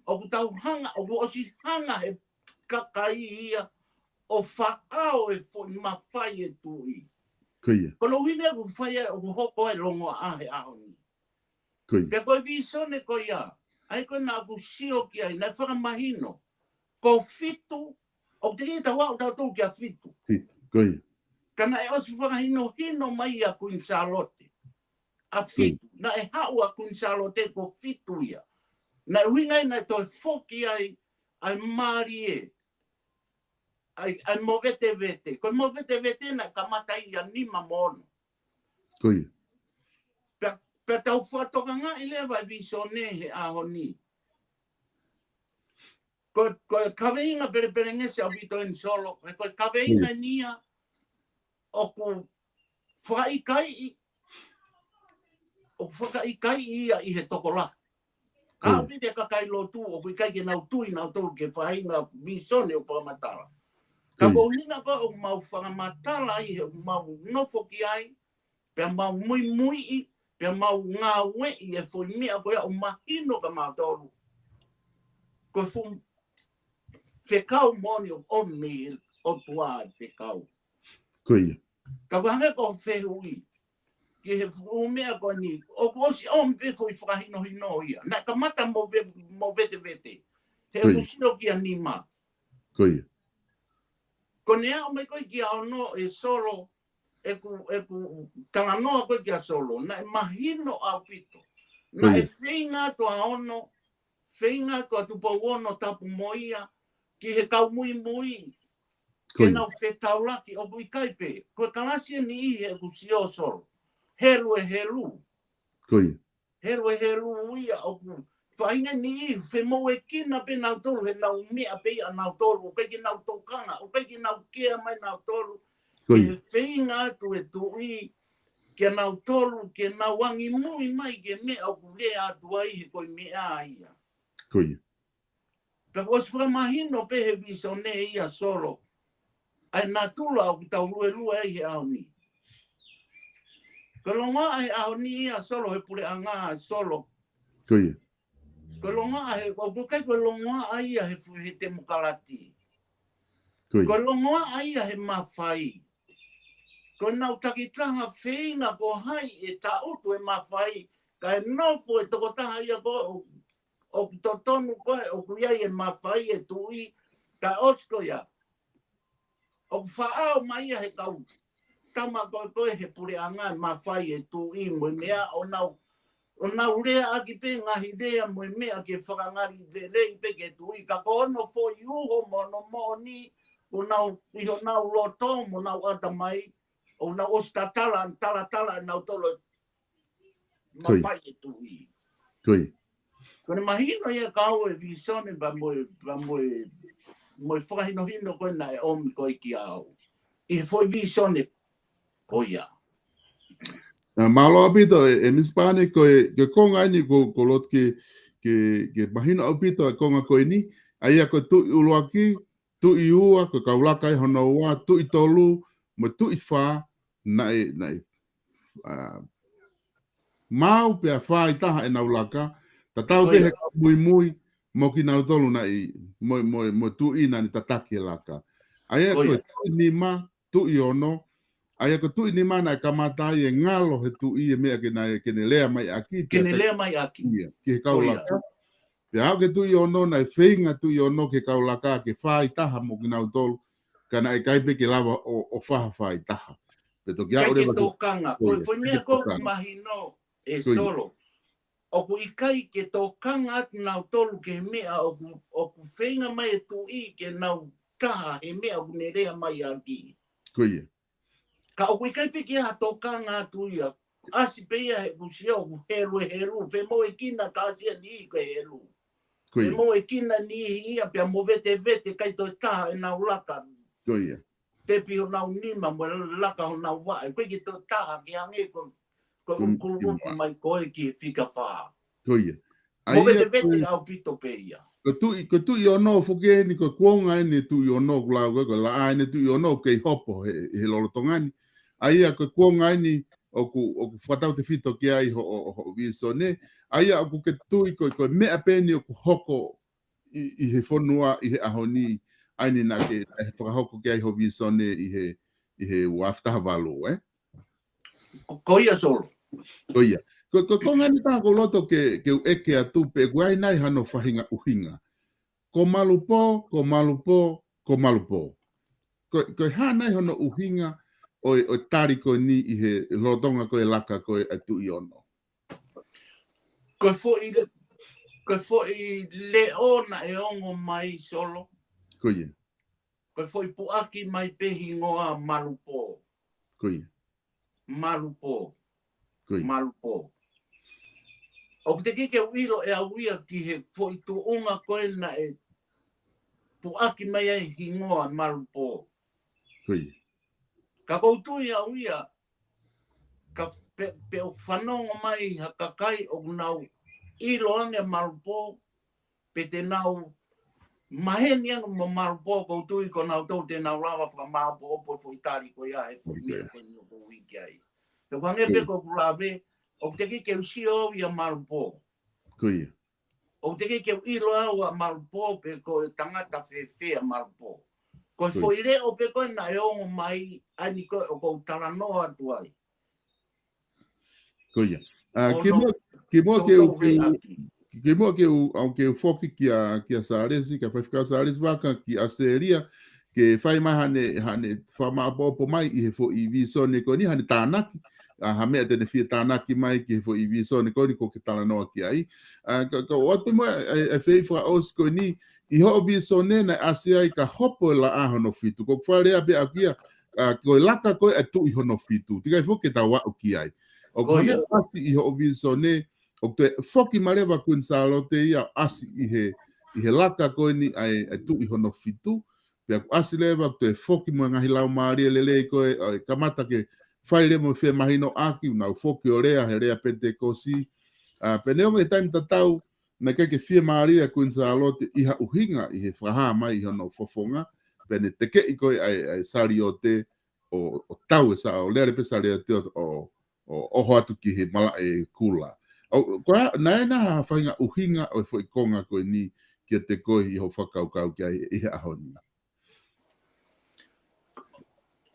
ʻoku tau hanga, ʻoku ʻosi hanga he kakai ia ʻo faʻao e foʻi mafai e tuʻi. Ko ia. Ko hono ʻuhinga ʻoku fai ai, ʻoku hoko ai e longoaʻa he ʻaho ni. Ko ia. Pea ko e visone ko ia, ʻa ia ko ē naʻa ku sio ki ai, naʻe fakamahino. Ko fitu, ʻoku teʻeki ai tau aʻu tautolu kia fitu. Fitu, ko ia. Ka naʻe ʻosi fakahinohino mai ʻa Kuini Sālote. ʻA Ko ia. fitu, naʻe haʻu ʻa Kuini Sālote ko fitu ia. Naʻe ʻuhinga ia naʻe toe foki ai, ʻa e mālie, ʻa e, ʻa e movetevete. Ko e movetevete naʻe kamata ia nima mo ono. Ko ia. Pea, pea tau fakatokangaʻi leva e visone he ʻaho ni. Ko, ko e kaveinga pelepelengesi ʻaupito eni Solo, ko e kaveinga Ko ia. eni ia ʻoku fakaʻikaiʻi, ʻoku fakaʻikaiʻi ia ʻi he tokolahi. Ka Ko ia. ʻaupito e kakai lotu, ʻoku ʻikai ke nau tui nautolu ki he faʻahinga visone ʻoku fakamatala. Ka Ko ia. ko e ʻuhinga ko ē ʻoku mau fakamatala ai, he ʻoku mau nofo ki ai, pea mau muimuiʻi, pea mau ngāueʻi e foʻi meʻa ko ia ʻoku mahino kia mautolu. Ko e fuʻu fekau moʻoni ʻoku ʻomi ʻe he ʻOtua e fekau. Ko ia. Ka ʻoku hangē ko e fehuʻi ki he fuʻu meʻa ko eni, ʻoku ʻosi ʻomi pē foʻi fakahinohino ia. Naʻe kamata mo ve-, movetevete. He Ko ia. ʻoku sio kia nima. Ko ia. Ko ʻene aʻu mai ko ē kia ono ʻe Solo, ʻeku, ʻeku talanoa ko ē kia Solo, naʻe mahino ʻaupito. Ko Naʻe ia. feinga atu ʻa ono, feinga atu ʻa Tupou Ono tapu mo ia, ki he kau muimui, Ko ke ia. nau fetaulaki, ʻoku ʻikai pē. Ko e kalasi ʻa e niʻihi ʻeku sio Solo. Helu e helu. Ko ia. Helu e helu ia ʻoku faʻahinga niʻihi, femoʻuekina pē nautolu, he nau meʻa pē ia nautolu, ʻoku ʻikai ke nau tokanga, ʻoku ʻikai ke nau kea mai nautolu, Ko ia. he feinga atu e tuʻi, kia nautolu, ke nau angimui mai ki he meʻa ʻoku lea atu ai he ko e meʻa ia. Ko ia. Ka ʻoku ʻosi fakamahino pē he visone ia Solo, ʻa e natula ʻoku tau luelue ai he ʻaho ni. Ko e longoaʻa he ʻaho ni ia Solo he puleʻanga Solo. Ko ia. Ko e longoaʻa he, ʻoku ʻikai ko e longoaʻa ia he fu-, he temokalati. Ko ia. Ko e longoaʻa ia he mafai. Ko ʻenau takitaha feinga ko hai ʻe taʻutu e mafai, kae nofo e tokotaha ia ko ē ʻoku ʻoku totonu ko ē, ʻoku ʻi ai e mafai e tuʻi, ka ʻosi ko ia. ʻOku faʻao mai ia he kau tama ko ē ko ē he puleʻanga e mafai e tuʻi mo e meʻa ʻo nau ʻo nau leaʻaki pē ngaahi lea mo e meʻa ke fakangalilelei pē ki he tuʻi, ka ko hono foʻi uho mo hono moʻoni, ʻo nau ʻi honau loto mo nau ʻatamai, ʻo nau ʻosi tatala, talatala ʻe nautolu ʻe mafai e tuʻi. Ko ia. Ko ʻene mahino ia ka ʻoku ʻi ai e visone pea mo e, pea mo e, mo e fakahinohino ko ē naʻe ʻomi ko ē kiate au ʻi he foʻi visone ko ia. Mālō ʻaupito, ʻe, ʻe Misi Pane, ko e, ko e konga eni ʻoku, ʻoku ou loto ke, ke, ke mahino ʻaupito e konga ko eni, ʻa ia ko e tuʻi ʻuluaki, tuʻi ua, ko e kau laka ʻe hono ua, tuʻi tolu, mo e tuʻi fā, naʻe, naʻe, ʻa, maau pea fāitaha ʻenau laka, tatau pē he kau muimui, mo kinautolu naʻe, mo, mo, mo e tuʻi naʻa ne tataki e laka. ʻA ia ko e tuʻi nima, tuʻi ono, ʻa ia ko e tuʻi nima naʻe kamata ai e ngalo he tuʻi e meʻa ke ne, ke ne lea mai ʻaki, ke ne lea mai ʻaki. Ia, ki he kau laka. Pea aʻu ki he tuʻi ono naʻe feinga tuʻi ono ki he kau laka ke fāitaha mo kinautolu, ka naʻe ʻikai pē ke lava ʻo, ʻo faha fāitaha. Pea toki aʻu leva ki he tokanga, ko e foʻi meʻa ʻoku mahino ʻe Solo. ʻOku ʻikai ke tokanga atu nautolu ki he meʻa ʻoku, ʻoku feinga mai e tuʻi ke nau taha he meʻa ʻoku ne lea mai ʻaki. Ko ia. Ka ʻoku ʻikai pē ke ʻi ai ha tokanga atu ia. ʻAsi pē ia he kusia ʻoku helu ʻe helu. Femoʻuekina ka ʻasi ʻa e niʻihi ko e helu. Ko ia. Femoʻuekina niʻihi ia pea movetevete ʻikai toe taha ʻenau laka. Ko ia. Tepi honau nima mo e laka honau vaʻe. ʻIkai ke toe taha ke hangē ko, ko e ʻuluaki mai ko ē ki he fika fā. Ko ia. ʻA ia ko e, movetevete ʻaupito pē ia. Ko e tuʻi, ko e tuʻi ono foki eni, ko e kuonga eni e tuʻi ono ʻoku lau ko ē, ko e laʻā eni e tuʻi ono ʻoku kei hopo he, he lolotonga ni. ʻA ia ko e kuonga eni ʻoku, ʻoku fakatautefito ki ai ho, ho, ho visone. ʻA ia ʻoku ke tui ko e, ko e meʻa pē eni ʻoku hoko ʻi, ʻi he fonua, ʻi he ʻaho ni, ʻa eni naʻa ke, naʻe fakahoko ki ai ho visone ʻi he, ʻi he ua afe taha valu, ē? Ko, ko ia Solo. Ko ia. Ko, ko, ko e konga eni ʻoku ou loto ke, ke u ʻeke atu pe ʻoku ʻi ai nai hano faʻahinga ʻuhinga. Ko Malupō, ko Malupō, ko Malupō. Ko, ko e hā nai hono ʻuhinga ʻo e, ʻo e tali ko eni ʻi he lolotonga ko e laka ko ē ʻa e tuʻi ono. Ko e foʻi le-, ko e foʻi leʻo naʻe ongo mai Solo. Ko ia. Ko e foʻi puʻaki mai pē hingoa Malupō. Ko ia. Malupō. Ko ia. Malupō. ʻOku teʻeki ke u ʻilo ʻe au ia ki he foʻi tuʻunga ko ē naʻe puʻaki mai ai hingoa Malupō. Ko ia. Ka ʻoku ou tui au ia, ka pe, pe ʻoku fanongo mai ha kakai ʻoku nau ʻilo ange Malupō, pe te nau maheni ange mo Malupō, ʻoku ou tui ko nautolu te nau lava fakamāopoopo e foʻi tali ko ia he foʻi meʻa ko eni ʻoku ou ʻi ai. He ʻoku hangē pē ko ʻeku lave, ʻoku teʻeki ke u sio au ia Malupō. Ko ia. ʻOku teʻeki ke u ʻilo au ʻa Malupō pe ko e tangata fēfē ʻa Malupō. Ko e foʻi leʻo pē ko ē naʻe ongo mai, ʻa eni ko ē ʻoku ou talanoa atu ai. Ko ia. ʻA, kimuʻa, kimuʻa ke u, ke u, kimuʻa ke u, ʻau ke u foki kia, kia Sālesi, kia Faifekau Sālesi Vaka ki ʻAositelēlia, ke fai mai haʻane, haʻane fakamāopoopo mai ʻi he foʻi visone ko eni, haʻane tānaki, ʻa, ha meʻa te ne fie tānaki mai ki he foʻi visone ko eni ʻoku ke talanoa ki ai. ʻA, ka, ka ʻoatu mo e, e, e fei fakaʻosi ko eni, ʻi hoʻo visone naʻe ʻasi ai ka hopo e laʻā hono fitu. ʻOku ou fakalea pē ʻaʻaku ia, ʻa, ko e laka ko ē ʻa e tuʻi hono fitu. Teʻeki ai foki ke tau aʻu ki ai. ʻOku ʻasi ʻi hoʻo visone, ʻoku toe foki mai leva Kuini Sālote ia ʻo ʻasi ʻi he, ʻi he laka ko eni ʻa e, ʻa e tuʻi hono fitu. Pea ʻoku ʻasi leva ʻoku toe foki mo e ngaahi laumālie lelei ko ē, ʻo e kamata ke fai leva mo e femahinoʻaki, ʻoku nau foki ʻo lea, he lea Penitekosi. ʻA, pea neongo he taimi tatau, naʻe ʻikai ke fiemālie ʻa Kuini Sālote ʻi ha ʻuhinga ʻi he fakahā mai ʻi hono fofonga, pea ne tekeʻi ko ē ʻa e, ʻa e saliote ʻo, ʻo tau e sa-, ʻo lele pē saliote ʻo, ʻo, ʻo ʻoho atu ki he malaʻe kula. ʻO, ko e hā, naʻe ʻi ai nai ha faʻahinga ʻuhinga ʻo e foʻi konga ko eni kiate koe ʻi hoʻo fakakaukau ki ai ʻi he ʻaho ni?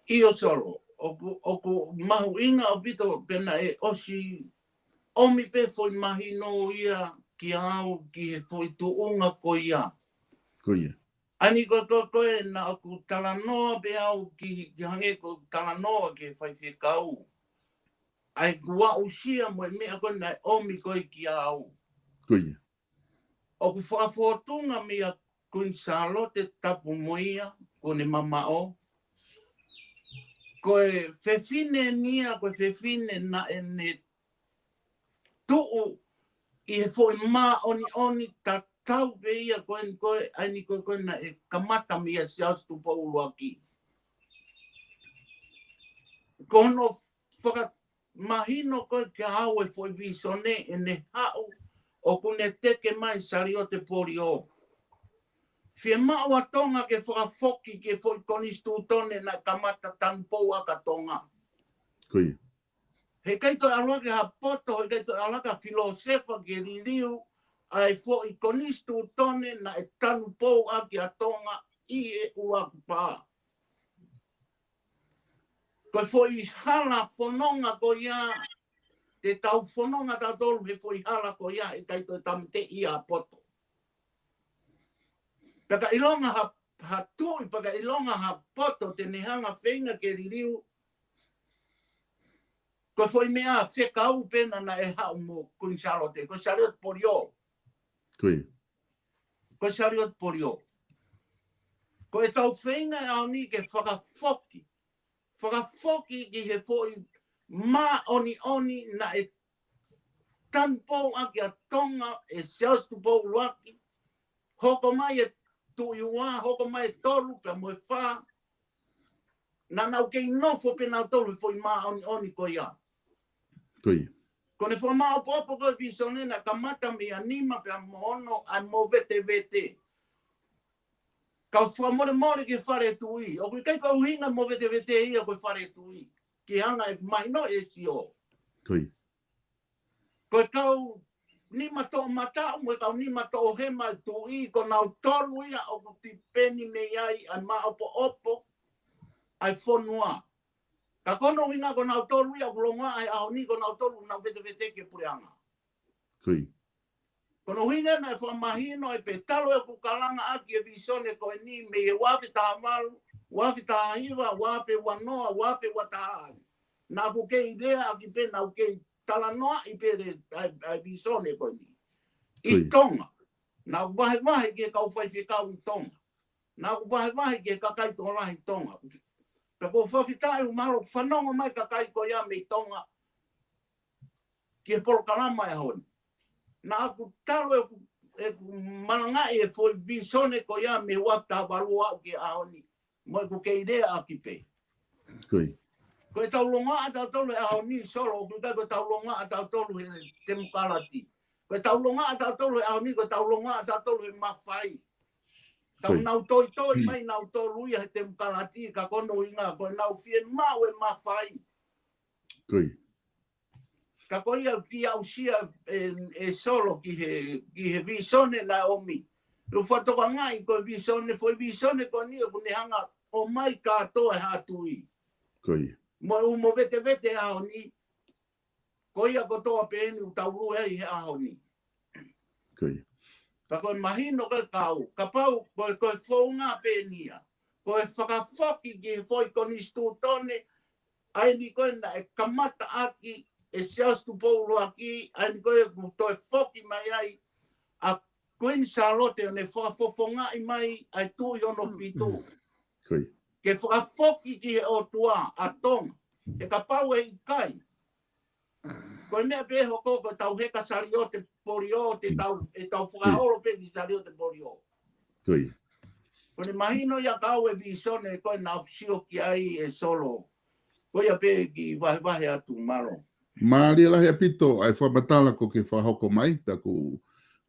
ʻIo Solo, ʻoku, ʻoku mahuʻinga ʻaupito pea naʻe ʻosi ʻomi pē foʻi mahino ia kiate au ki he foʻi tuʻunga ko ia. Ko ia. ʻA eni ko, ko, ko ē naʻa ku talanoa pē au ki, ki hangē ko e talanoa ki he faifekau. ʻa e kuo aʻusia mo e meʻa ko ē naʻe ʻomi ko ē kiate au. Ko ia. ʻOku fakafōtunga meia Kuini Sālote, tapu mo ia, kuo ne mamaʻo. Ko e fefine ni ia, ko e fefine naʻa ne tuʻu ʻi he foʻi māʻoniʻoni tatau pē ia ko eni ko ē, ʻa eni ko ē ko ē naʻe kamata meia Siaosi Tupou ʻUluaki. Ko hono fakamahino ko ē kiate au e foʻi vīsone ʻene haʻu ʻoku ne teke mai Saliote Polio. Fiemaʻu ʻa Tonga ke fakafoki ki he foʻi konisitūtone naʻe kamata tanupou ʻaki ʻa Tonga. Ko ia. Heʻikai toe ʻalu hake ha poto, heʻikai toe ʻalu hake ha filōsefa ke liliu ʻa e foʻi konisitūtone naʻe tanupou ʻaki ʻa Tonga ʻi he ʻuluaki pā. Ko e foʻi hala fononga ko ia, te tau fononga tautolu he foʻi hala ko ia, heʻikai toe tāmateʻi ia ʻa poto. Pea ka ʻilonga ha, ha tuʻi, pea ka ʻilonga ha poto te ne hanga feinga ke liliu, ko e foʻi meʻa fekau pē naʻe haʻu mo Kuini Sālote, ko Saliote Polio. Ko ia. Ko Saliote Polio. Ko ʻetau feinga ʻaho ni ke fakafoki. Fakafoki ki he foʻi māʻoniʻoni naʻe tanupou ʻaki ʻa Tonga ʻe Siaosi Tupou ʻUluaki. Hoko mai e tuʻi ua, hoko mai e tolu, pea mo e fā. Naʻa nau kei nofo pē nautolu he foʻi māʻoniʻoni ko ia. Ko ia. Ko ʻene fakamāʻopoʻopo ko e vīsone naʻe kamata meia nima pea mo ono ʻa e movetevete. Kau fakamolemole ki he fale tuʻi. ʻOku ʻikai ko e ʻuhinga movetevete ia ko e fale tuʻi. Ke hanga ʻe mahino ʻe sio. Ko ia. Ko e kau nima toʻomataʻu, mo e kau nima toʻohema ʻa e tuʻi, ko nautolu ia ʻoku tipeni mei ai ʻa e māʻopoʻopo ʻa e fonua. Ka ko hono ʻuhinga ko nautolu ia ʻoku longoaʻa he ʻaho ni, ko nautolu naʻa nau vetevete ki he puleʻanga. Ko ia. Ko hono ʻuhinga naʻe fakamahino ai pē talu ʻeku kalanga ʻaki e vīsone ko eni mei he ua afe taha valu, ua afe taha hiva, ua afe ua noa, ua afe ua taha. Naʻa ku kei lea ʻaki pē, naʻa ku kei talanoaʻi pē le, ʻa e, ʻa e vīsone ko eni. ʻI Ko ia. Tonga. Naʻa ku vahevahe ki he kau faifekau ʻi Tonga. Naʻa ku vahevahe ki he kakai tokolahi ʻi Tonga. Pea ʻoku ou fakafetaʻi ʻoku mālō fanongo mai kakai ko ia mei Tonga ki he polokalama ʻo e ʻaho ni. Naʻa ku talu ʻeku, ʻeku malangaʻi e foʻi vīsone ko ia mei he ua afe taha valu ʻo aʻu ki he ʻaho ni. Mo ʻeku kei lea ʻaki pē. Ko ia. Ko ʻetau longoaʻa tautolu he ʻaho ni, Solo, ʻoku ʻikai ko ʻetau longoaʻa tautolu he temokalati. Ko ʻetau longoaʻa tautolu he ʻaho ni, ko ʻetau longoaʻa tautolu he mafai. Tau Ko ia. Nau toitoi Hmm. mai nautolu ia he temokalati, ka ko hono ʻuhinga, ko ʻenau fiemaʻu e mafai. Ko ia. Ka ko ia ʻoku aʻusia ʻe, ʻe Solo ki he, ki he vīsone naʻe ʻomi. Lou fakatokangaʻi ko e vīsone, foʻi vīsone ko eni ʻoku ne hanga ʻo ʻomai kātoa e haʻa tuʻi. Ko ia. Mo e ʻū movetevete he ʻaho ni, ko ia kotoa pē eni ʻoku tau lue ai he ʻaho ni. Ko ia. Ka ko e mahino ko e kau, kapau, ko e, ko e founga pē eni ia. Ko e fakafoki ki he foʻi konisitūtone, ʻa eni ko ē naʻe kamata ʻaki ʻe Siaosi Tupou ʻUluaki, ʻa eni ko ē kuo toe foki mai ai ʻa Kuini Sālote ʻo ne fakafofongaʻi mai ʻa e tuʻi hono fitu. Ko ia. Ke fakafoki ki he ʻOtua ʻa Tonga. He kapau ʻe ʻikai, ko e meʻa pē hoko ko ʻetau heka Saliote Polio, te tau, ʻe tau fakaholo pē ki Saliote Polio. Ko ia. Ko ʻene mahino ia kiate au e vīsone ko ē naʻa ku sio ki ai ʻe Solo. Ko ia pē kiʻi vahevahe atu, mālō. Mālie lahi ʻaupito ʻa e fakamatala kuo ke fakahoko mai, pea ʻoku,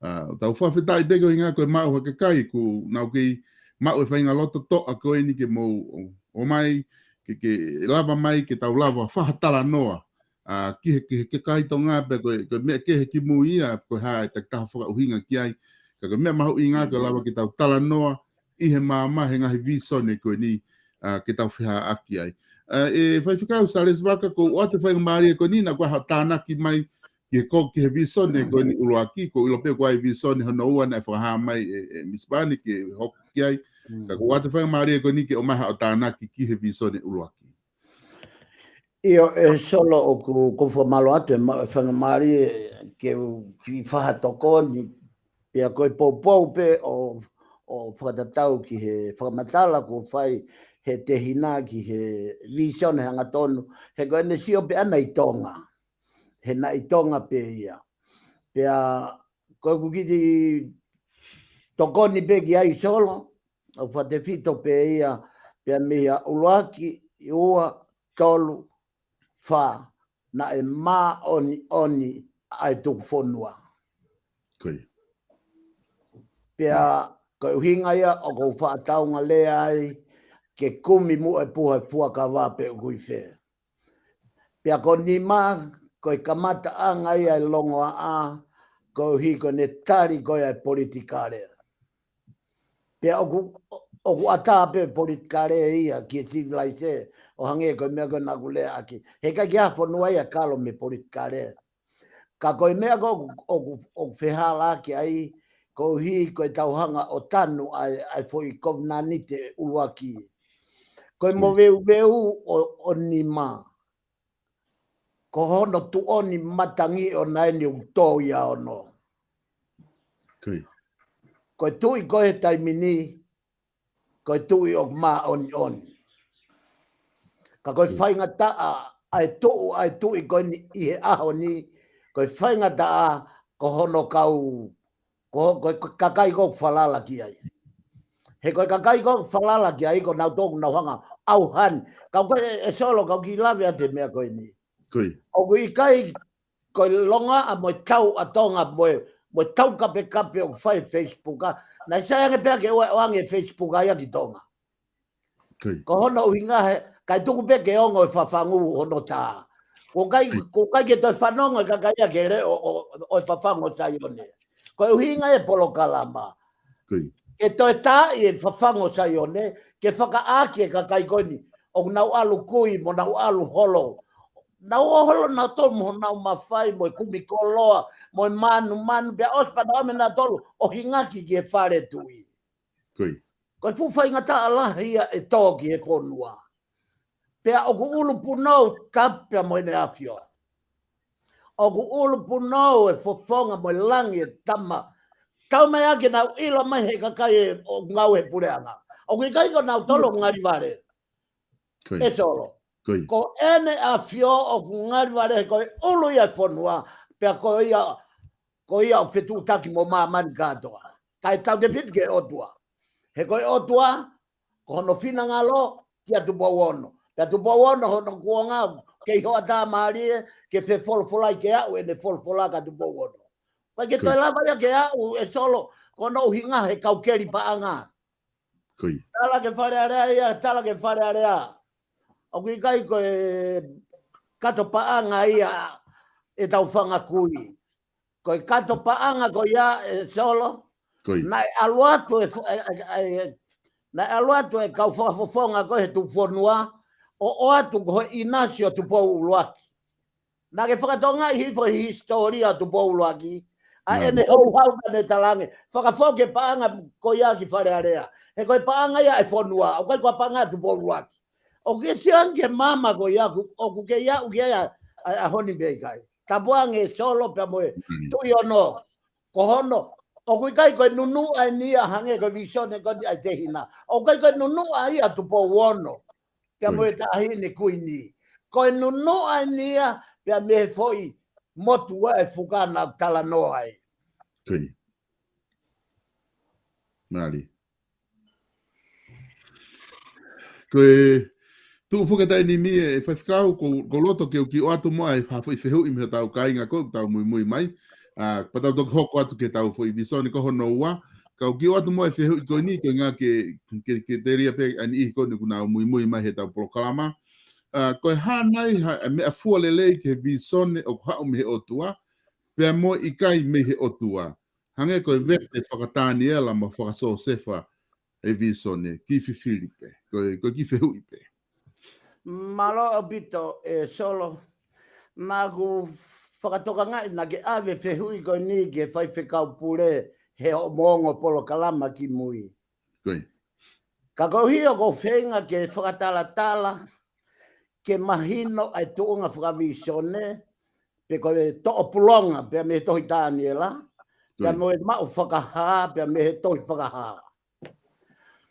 ʻa, tau fakafetaʻi pē ko e ʻuhinga ko e maʻu ha kakai ʻoku nau kei maʻu e faʻahinga loto toʻa ko eni ke mou ō, ō mai, ke, ke lava mai, ke tau lava fakatalanoa ʻa, ki he, ki he, ki he kakai Tonga pea ko e, ko e meʻa kehe kimui ia, ko e hā e takitaha fakaʻuhinga ki ai. Ka ko e meʻa mahuʻinga ko e lava ke tau talanoa ʻi he maama he ngaahi vīsone ko eni, ʻa, ke tau fehaʻaki ai. ʻA, ʻe Faifekau Salesi Vaka, ʻoku ou ʻoatu e faingamālie ko eni, naʻa ku ʻai haʻo tānaki mai ki he ko, ki he vīsone ko eni ʻuluaki, ʻoku ou ʻilo pē ʻoku ʻi ai e vīsone hono ua naʻe fakahā mai ʻe, ʻe Misi Vani ke hoko ki ai. Mm. Ka ʻoku ou ʻoatu e faingamālie ko eni ke ʻomai haʻo tānaki ki he vīsone ʻuluaki. ʻIo, ʻe Solo, ʻoku, ʻoku ou fakamālō atu e ma-, e faingamālie ke u kiʻi fakatokoni, pea ko e poupou pē ʻo, ʻo fakatatau ki he fakamatala kuo fai he tehina ki he visone hangatonu, he ko ʻene sio pē ʻana ʻi Tonga. He naʻe ʻi Tonga pē ia. Pea ko ʻeku kiʻi tokoni pē ki ai Solo, ʻoku fakatefito pē ia, pea mei he ʻuluaki, ua, tolu, fā, naʻe māʻoniʻoni ʻa e tuku fonua. Ko ia. Pea ko e ʻuhinga ia ʻoku ou fakataunga lea ai, ke kumi muʻa e puha e fuakava pe ʻoku ʻi fē. Pea ko nima, ko e kamataʻanga ia e longoaʻa, koeʻuhi ko ʻene tali ko ia e politikale. Pea ʻoku, ʻoku ʻatā pē politikale ia ki he sivilaise, ʻo hangē ko e meʻa ko ē naʻá ku lea ʻaki. He ʻikai ke ʻi ai ha fonua ia kalo mei he politikale. Ka ko e meʻa ko ē ʻoku, ʻoku, ʻoku fehālaaki ai, koeʻuhi ko e tauhanga ʻo tanu ʻa e, ʻa e foʻi kovinānite ʻuluaki. Ko e moveuveu ʻo, ʻo nima. Ko hono tuʻoni matangi ʻo naeni ʻoku tō ia ono. Ko e tuʻi ko ē he taimi ni, ko e tuʻi ʻoku māʻoniʻoni. Ka ko e faingataʻa, ʻa e tuʻu, ʻa e tuʻi ko eni ʻi he ʻaho ni, ko e faingataʻa, ko hono kau, ko, ko e kakai ko ē ʻoku falala ki ai. He ko e kakai ko ē ʻoku falala ki ai, ko nautolu ʻoku nau hanga ʻo ʻauhani. Ka ko e, ʻe Solo, ka u kiʻi lave atu he meʻa ko eni. ʻOku ʻikai ko e longoaʻa mo e tau ʻa Tonga mo e, mo e tau kapekape ʻoku fai Facebook ʻa. Naʻe sai ange pē ke ʻoange Facebook ʻa ia ki Tonga. Ko hono ʻuhinga he, ʻikai tuku pē ke ongo e fafangu hono tā. ʻOku ʻikai, ʻoku ʻikai ke toe fanongo e kakai ia ki he leʻo ʻo, ʻo, ʻo e fafangu ʻo Saione. Ko e ʻuhinga e polokalama. Ke toe taaʻi e fafangu ʻo Saione, ke fakaʻaaki e kakai ko eni, ʻoku nau ʻalu kui, mo nau ʻalu holo. Nau ō holo nautolu mo honau mafai, mo e kumi koloa, mo e manumanu, pea ʻosi pē nautolu, ʻo hingaki ki he fale tuʻi. Ko e fuʻu faingataʻa lahi ia ʻe tō ki he fonua. Pea ʻoku ʻulu punou Tapu pea mo ʻEne ʻAfio. ʻOku ʻulu punou e fofonga mo e langi e tama. Tau mai ake nau ʻilo mai he kakai ʻoku ngāue he puleʻanga. ʻOku ʻikai ko nautolu ʻoku ngali vale. ʻE Solo. Ko ʻEne ʻAfio ʻoku ngali vale he ko e ʻulu ia e fonua. Pea ko ia, ko ia ʻoku fetuʻutaki mo māmani kātoa. Kae tautefito ki he ʻOtua. He ko e ʻOtua, ko hono finangalo, kia Tupou Ono. Pea Tupou Ono hono kuonga, kei hoʻatā mālie, ke fefolofolai ke aʻu ʻene folofola kia Tupou Ono. ʻIkai ke toe lava ia ke aʻu ʻe Solo, ko hono ʻuhinga he kau keli paʻanga. Tala ki he Fale Alea ia, tala ki he Fale Alea. ʻOku ʻikai ko e kato paʻanga ia ʻetau fanga kui. Ko e kato paʻanga ko ia ʻe Solo. Naʻe ʻalu atu e fo-, e, e, e, naʻe ʻalu atu e kau fakafofonga ko ē he tuʻufonua, ʻo ʻoatu ko e ʻinasi ʻo Tupou ʻUluaki. Naʻá ke fakatokangaʻi hifo e hisitōlia ʻo Tupou ʻUluaki. ʻA ʻene houhau ka ne talange. Fakafoki e paʻanga ko ia ki Fale Alea. He ko e paʻanga ia e fonua. ʻOku ʻikai ko e paʻanga ʻa Tupou ʻUluaki. ʻOku ke sio ange ki he maama ko ia, ʻoku, ʻoku ke ʻi ai ʻa, ʻa, ʻa Honi Beikai. Tapu ange Solo pea mo e Tuʻi Ono. Ko hono, ʻoku ʻikai ko e nunuʻa eni ia hangē ko e visone ko eni ʻa e tehina. ʻOku ʻikai ko e nunuʻa ia ʻa Tupou Ono. Pea mo e taʻahine kuini. Ko e nunuʻa eni ia pea mei he foʻi motu ʻa e fuka naʻá ku talanoa ai. Mālie. Ko e tuʻu foki e taimi ni ʻe Faifekau, ʻoku ou loto ke u kiʻi ʻoatu muʻa e hā foʻi fehuʻi mei hotau kāinga ko ē ʻoku tau muimui mai. ʻA, pea tau toki hoko atu ki heʻetau foʻi visone ko hono ua. Ka u kiʻi ʻoatu muʻa e fehuʻi ko eni, ko e ʻuhinga ke, ke, ke telia pē ʻa e niʻihi ko eni ʻoku nau muimui mai heʻetau polokalama. ʻA, ko e hā nai ha, e meʻafua lelei ki he visone ʻoku haʻu mei he ʻOtua, pea mo e ʻikai mei he ʻOtua. Hangē ko e vete faka-Taniela mo faka-Siosefa e visone, kiʻi fifili pē, ko e, ko e kiʻi fehuʻi pē. Mālō ʻaupito ʻe Solo, naʻá ku fakatokangaʻi naʻá ke ʻave fehuʻi ko eni ki he Faifekau Pule he hoʻomo ongo polokalama ki mui. Ka koeʻuhi ʻoku ou feinga ke fakatalatala ke mahino ʻa e tuʻunga fakavīsone, pe ko e toʻo pulonga, pea mei he tohi Taniela, pea mo e maʻu fakahā, pea mei he tohi fakahā.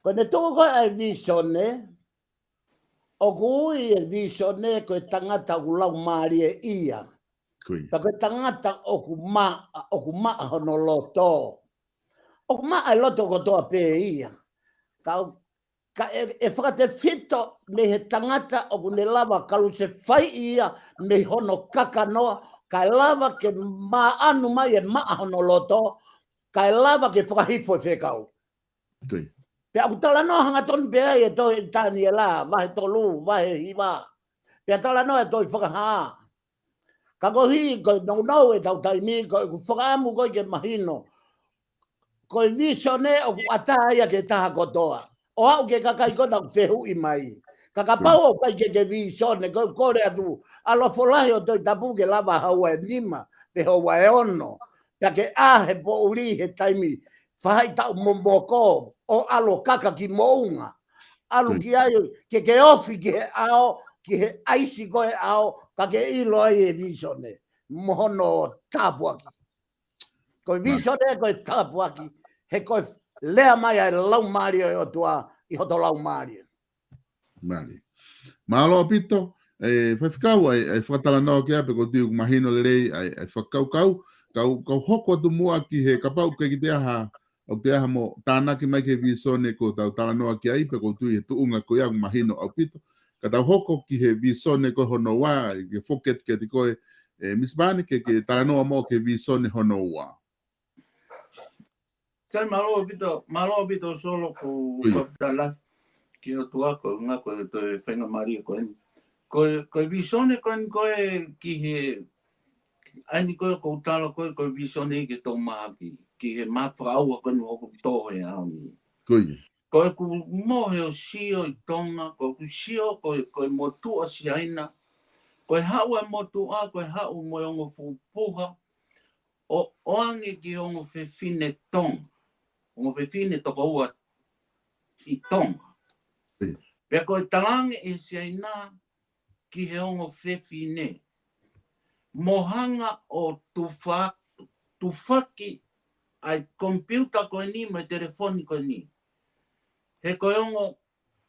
Ko ʻene tuʻu ko ē ʻa e vīsone, ʻoku ui e vīsone ko e tangata ʻoku laumālie ia. Pea ko e tangata ʻoku maʻa, ʻoku maʻa hono loto. ʻOku maʻa e loto kotoa pē ia. Ka, ka ʻe, ʻe fakatefito mei he tangata ʻoku ne lava kalusefai ia mei hono kakano, kae lava ke maʻanu mai e maʻa hono loto, kae lava ke fakahifo e fekau. Pea ʻoku talanoa hangatonu pē ai e tohi Taniela, vahe tolu, vahe hiva. Pea talanoa e tohi fakahā. Ka koeʻuhi, ko e nounou ʻetau taimi, ko ʻeku fakaʻamu ko ē ke mahino. Ko e vīsone ʻoku ʻatā ia ki he taha kotoa. ʻO aʻu ki he kakai ko ē naʻa ku fehuʻi mai. Ka kapau ʻoku ʻikai ke ke vīsone, ko e kole atu, ʻalu ʻo folahi ho Tohi Tapu ke lava ha ua ʻe nima, pe ha ua ʻe ono. Pea ke ʻā he poʻuli he taimi, faʻahitaʻu momoko, ʻo ʻalu ʻo kaka ki moʻunga. ʻAlu ki ai, ke ke ofi ki he ʻao, ki he ʻaisi ko ē ʻao, ka ke ʻilo ai e vīsone. Mo hono tāpuaki. Ko e vīsone ko e tāpuaki, he ko e lea mai ʻa e laumālie ʻo e ʻOtua ʻi hoto laumālie. Mālie. Mālō ʻaupito, e, faifekau ʻa e, ʻa e fakatalanoa ki ai pea ʻoku ou tui ʻoku mahino lelei ʻa e, ʻa e fakakaukau, kau, kau hoko atu muʻa ki he kapau ʻoku ʻikai ke toe ʻi ai ha, ʻoku toe ʻi ai ha mou tānaki mai ki he vīsone ko ʻetau talanoa ki ai, pea ʻoku ou tui he tuʻunga ko ia ʻoku mahino ʻaupito. Ka tau hoko ki he vīsone ko hono ua, ke foketiketi ko ē, e, Misi Pane ke, ke talanoa muʻa ki he vīsone hono ua. Sai, mālō ʻaupito, mālō ʻaupito Solo ko e fakatala ki he ʻOtua ko e ngaahi ko e toe faingamālie ko eni. Ko e, ko e vīsone ko eni ko ē ki he, ʻa eni ko ē ʻoku ou tala ko ē, ko e vīsone ki he toumahaki, ki he mahaki fakaʻauha ko eni ʻoku tō he ʻaho ni. Ko ʻeku mohe ʻo sio ʻi Tonga, ko ʻeku sio ko e, ko e motuʻa Siaina, ko e haʻu e motuʻa, ko e haʻu mo e ongo fuʻu puha, ʻo, ʻoange ki he ongo fefine Tonga. Ongo fefine toko ua ʻi Tonga. Pea ko e talaange ʻe Siaina ki he ongo fefine, mo hanga ʻo tufa-, tufaki ʻa e komipiuta ko eni mo e telefoni ko eni. He ko e ongo,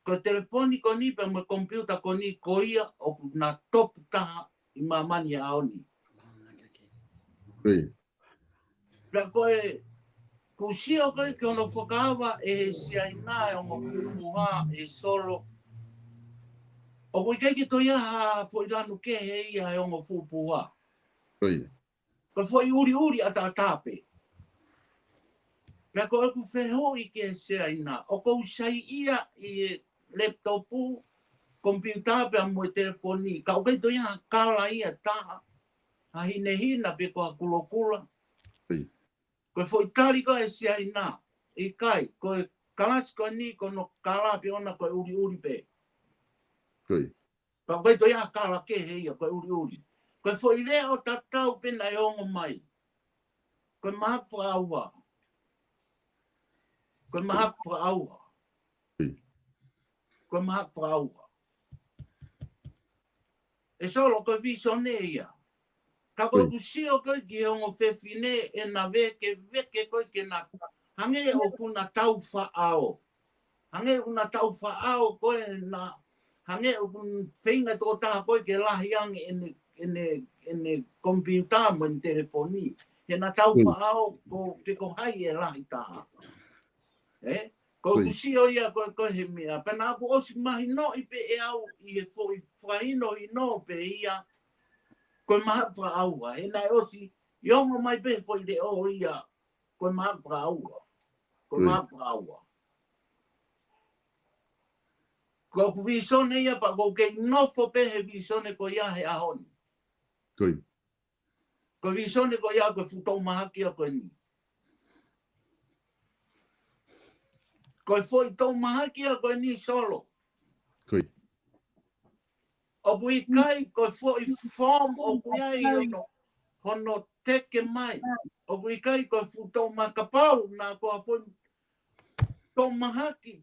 ko e telefoni ko eni pea mo e komipiuta ko eni ko ia ʻoku na topu taha ʻi māmani ʻaho ni. Pea ko e, ʻoku ou sio ko ē ki hono fakaava ʻe he Siaina e ongo fuʻu puha ʻe Solo. ʻOku ʻikai ke toe ʻi ai ha foʻi lanu kehe ia he ongo fuʻu puha. Ko e foʻi ʻuliʻuli ʻataʻatā pē. Pea ko ʻeku fehuʻi ki he Siaina, ʻoku ou saiʻia ʻi he laptop, komipiuta pea mo e telefoni, ka ʻoku ʻikai toe ʻi ai ha kala ia ʻe taha, ha hinehina pe ko ha kulokula. Ko e foʻi tali ko ē ʻa Siaina, ʻikai, ko e kalasi ko eni ko hono kala pē ʻona ko e ʻuliʻuli pē. Pea ʻoku ʻikai toe ʻi ai ha kala kehe ia ko e ʻuliʻuli. Ko e foʻi leʻo tatau pē naʻe ongo mai. Ko e mahaki fakaʻauha. Ko e mahaki fakaʻauha. Ko e mahaki fakaʻauha. ʻE Solo, ko e vīsone ia. Ka ko ʻeku sio ko ē ki he ongo fefine ʻena vekeveke ko ē ke na hangē ʻoku na tau faʻao. Hangē ʻoku na tau faʻao ko ē na, hangē ʻoku feinga e tokotaha ko ē ke lahi ange ʻene, ʻene, ʻene komipiuta mo ʻene telefoni. He na tau faʻao ko pe ko hai ʻe lahi taha. ʻE? Ko ʻeku sio ia ko ē, ko e he meʻa. Pea naʻa ku ʻosi mahinoʻi pē ʻe au ʻi he foʻi fakahinohino pē ia. Ko e mahaki fakaʻauha. He naʻe ʻosi ʻi ongo mai pē foʻi leʻo ia. Ko e mahaki fakaʻauha. Ko e mahaki fakaʻauha. Ko ʻeku vīsone ia pea ʻoku ou kei nofo pē he vīsone ko ia he ʻaho ni. Ko e vīsone ko ia ko e fuʻu toumahaki ia ko eni. Ko e foʻi toumahaki ia ko eni Solo. ʻOku ʻikai ko e foʻi form ʻoku ʻi ai hono, hono teke mai. ʻOku ʻikai ko e fuʻu toumahaki kapau naʻa ko ha foʻi toumahaki.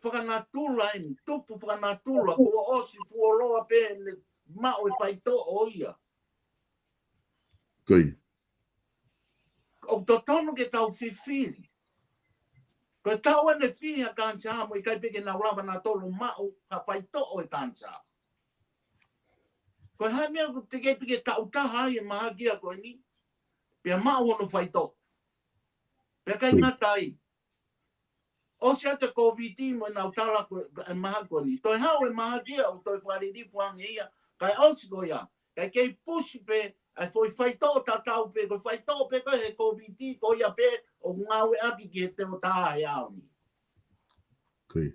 fakanatula eni, tupu fakanatula, kuo ʻosi fuoloa pē ʻene maʻu e faitoʻo ia. Ko ia. ʻOku totonu ke tau fifili. Ko e taʻu ʻeni ʻe fiha kanisā mo ʻikai pē ke nau lava nautolu maʻu ha faitoʻo e kanisā. Ko e hā e meʻa ʻoku teʻeki pē ke taʻu taha ai e mahaki ia ko eni, pea maʻu hono faitoʻo. Pea ʻikai ngata ai, ʻosi atu e Kōviti mo ʻenau tala ko e mahaki ko eni. Toe haʻu e mahaki ia ʻo toe fakalilifu ange ia, kae ʻosi ko ia. Kae kei pusi pē ʻa e foʻi faitoʻo tatau pē, ko e faitoʻo pē ko e Kōviti, ko ia pē ʻoku ngāueʻaki ki he Telota he ʻaho ni. Ko ia.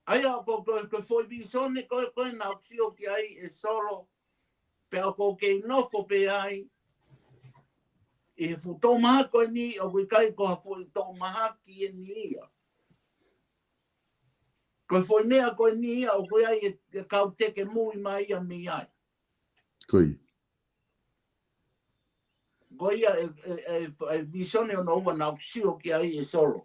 ʻA ia ko, ko, ko e foʻi vīsone ko, ko ē naʻa ku sio ki ai ʻe Solo, pea ʻoku ou kei nofo pē ai ʻi he fuʻu toʻu mahaki ko eni, ʻoku ʻikai ko ha foʻi toʻu mahaki eni ia. Ko e foʻi meʻa ko eni ia ʻoku ʻi ai e, e kau teke mui mai ia mei ai. Ko ia. Ko ia e, e, e, e vīsone hono ua naʻa ku sio ki ai ʻe Solo.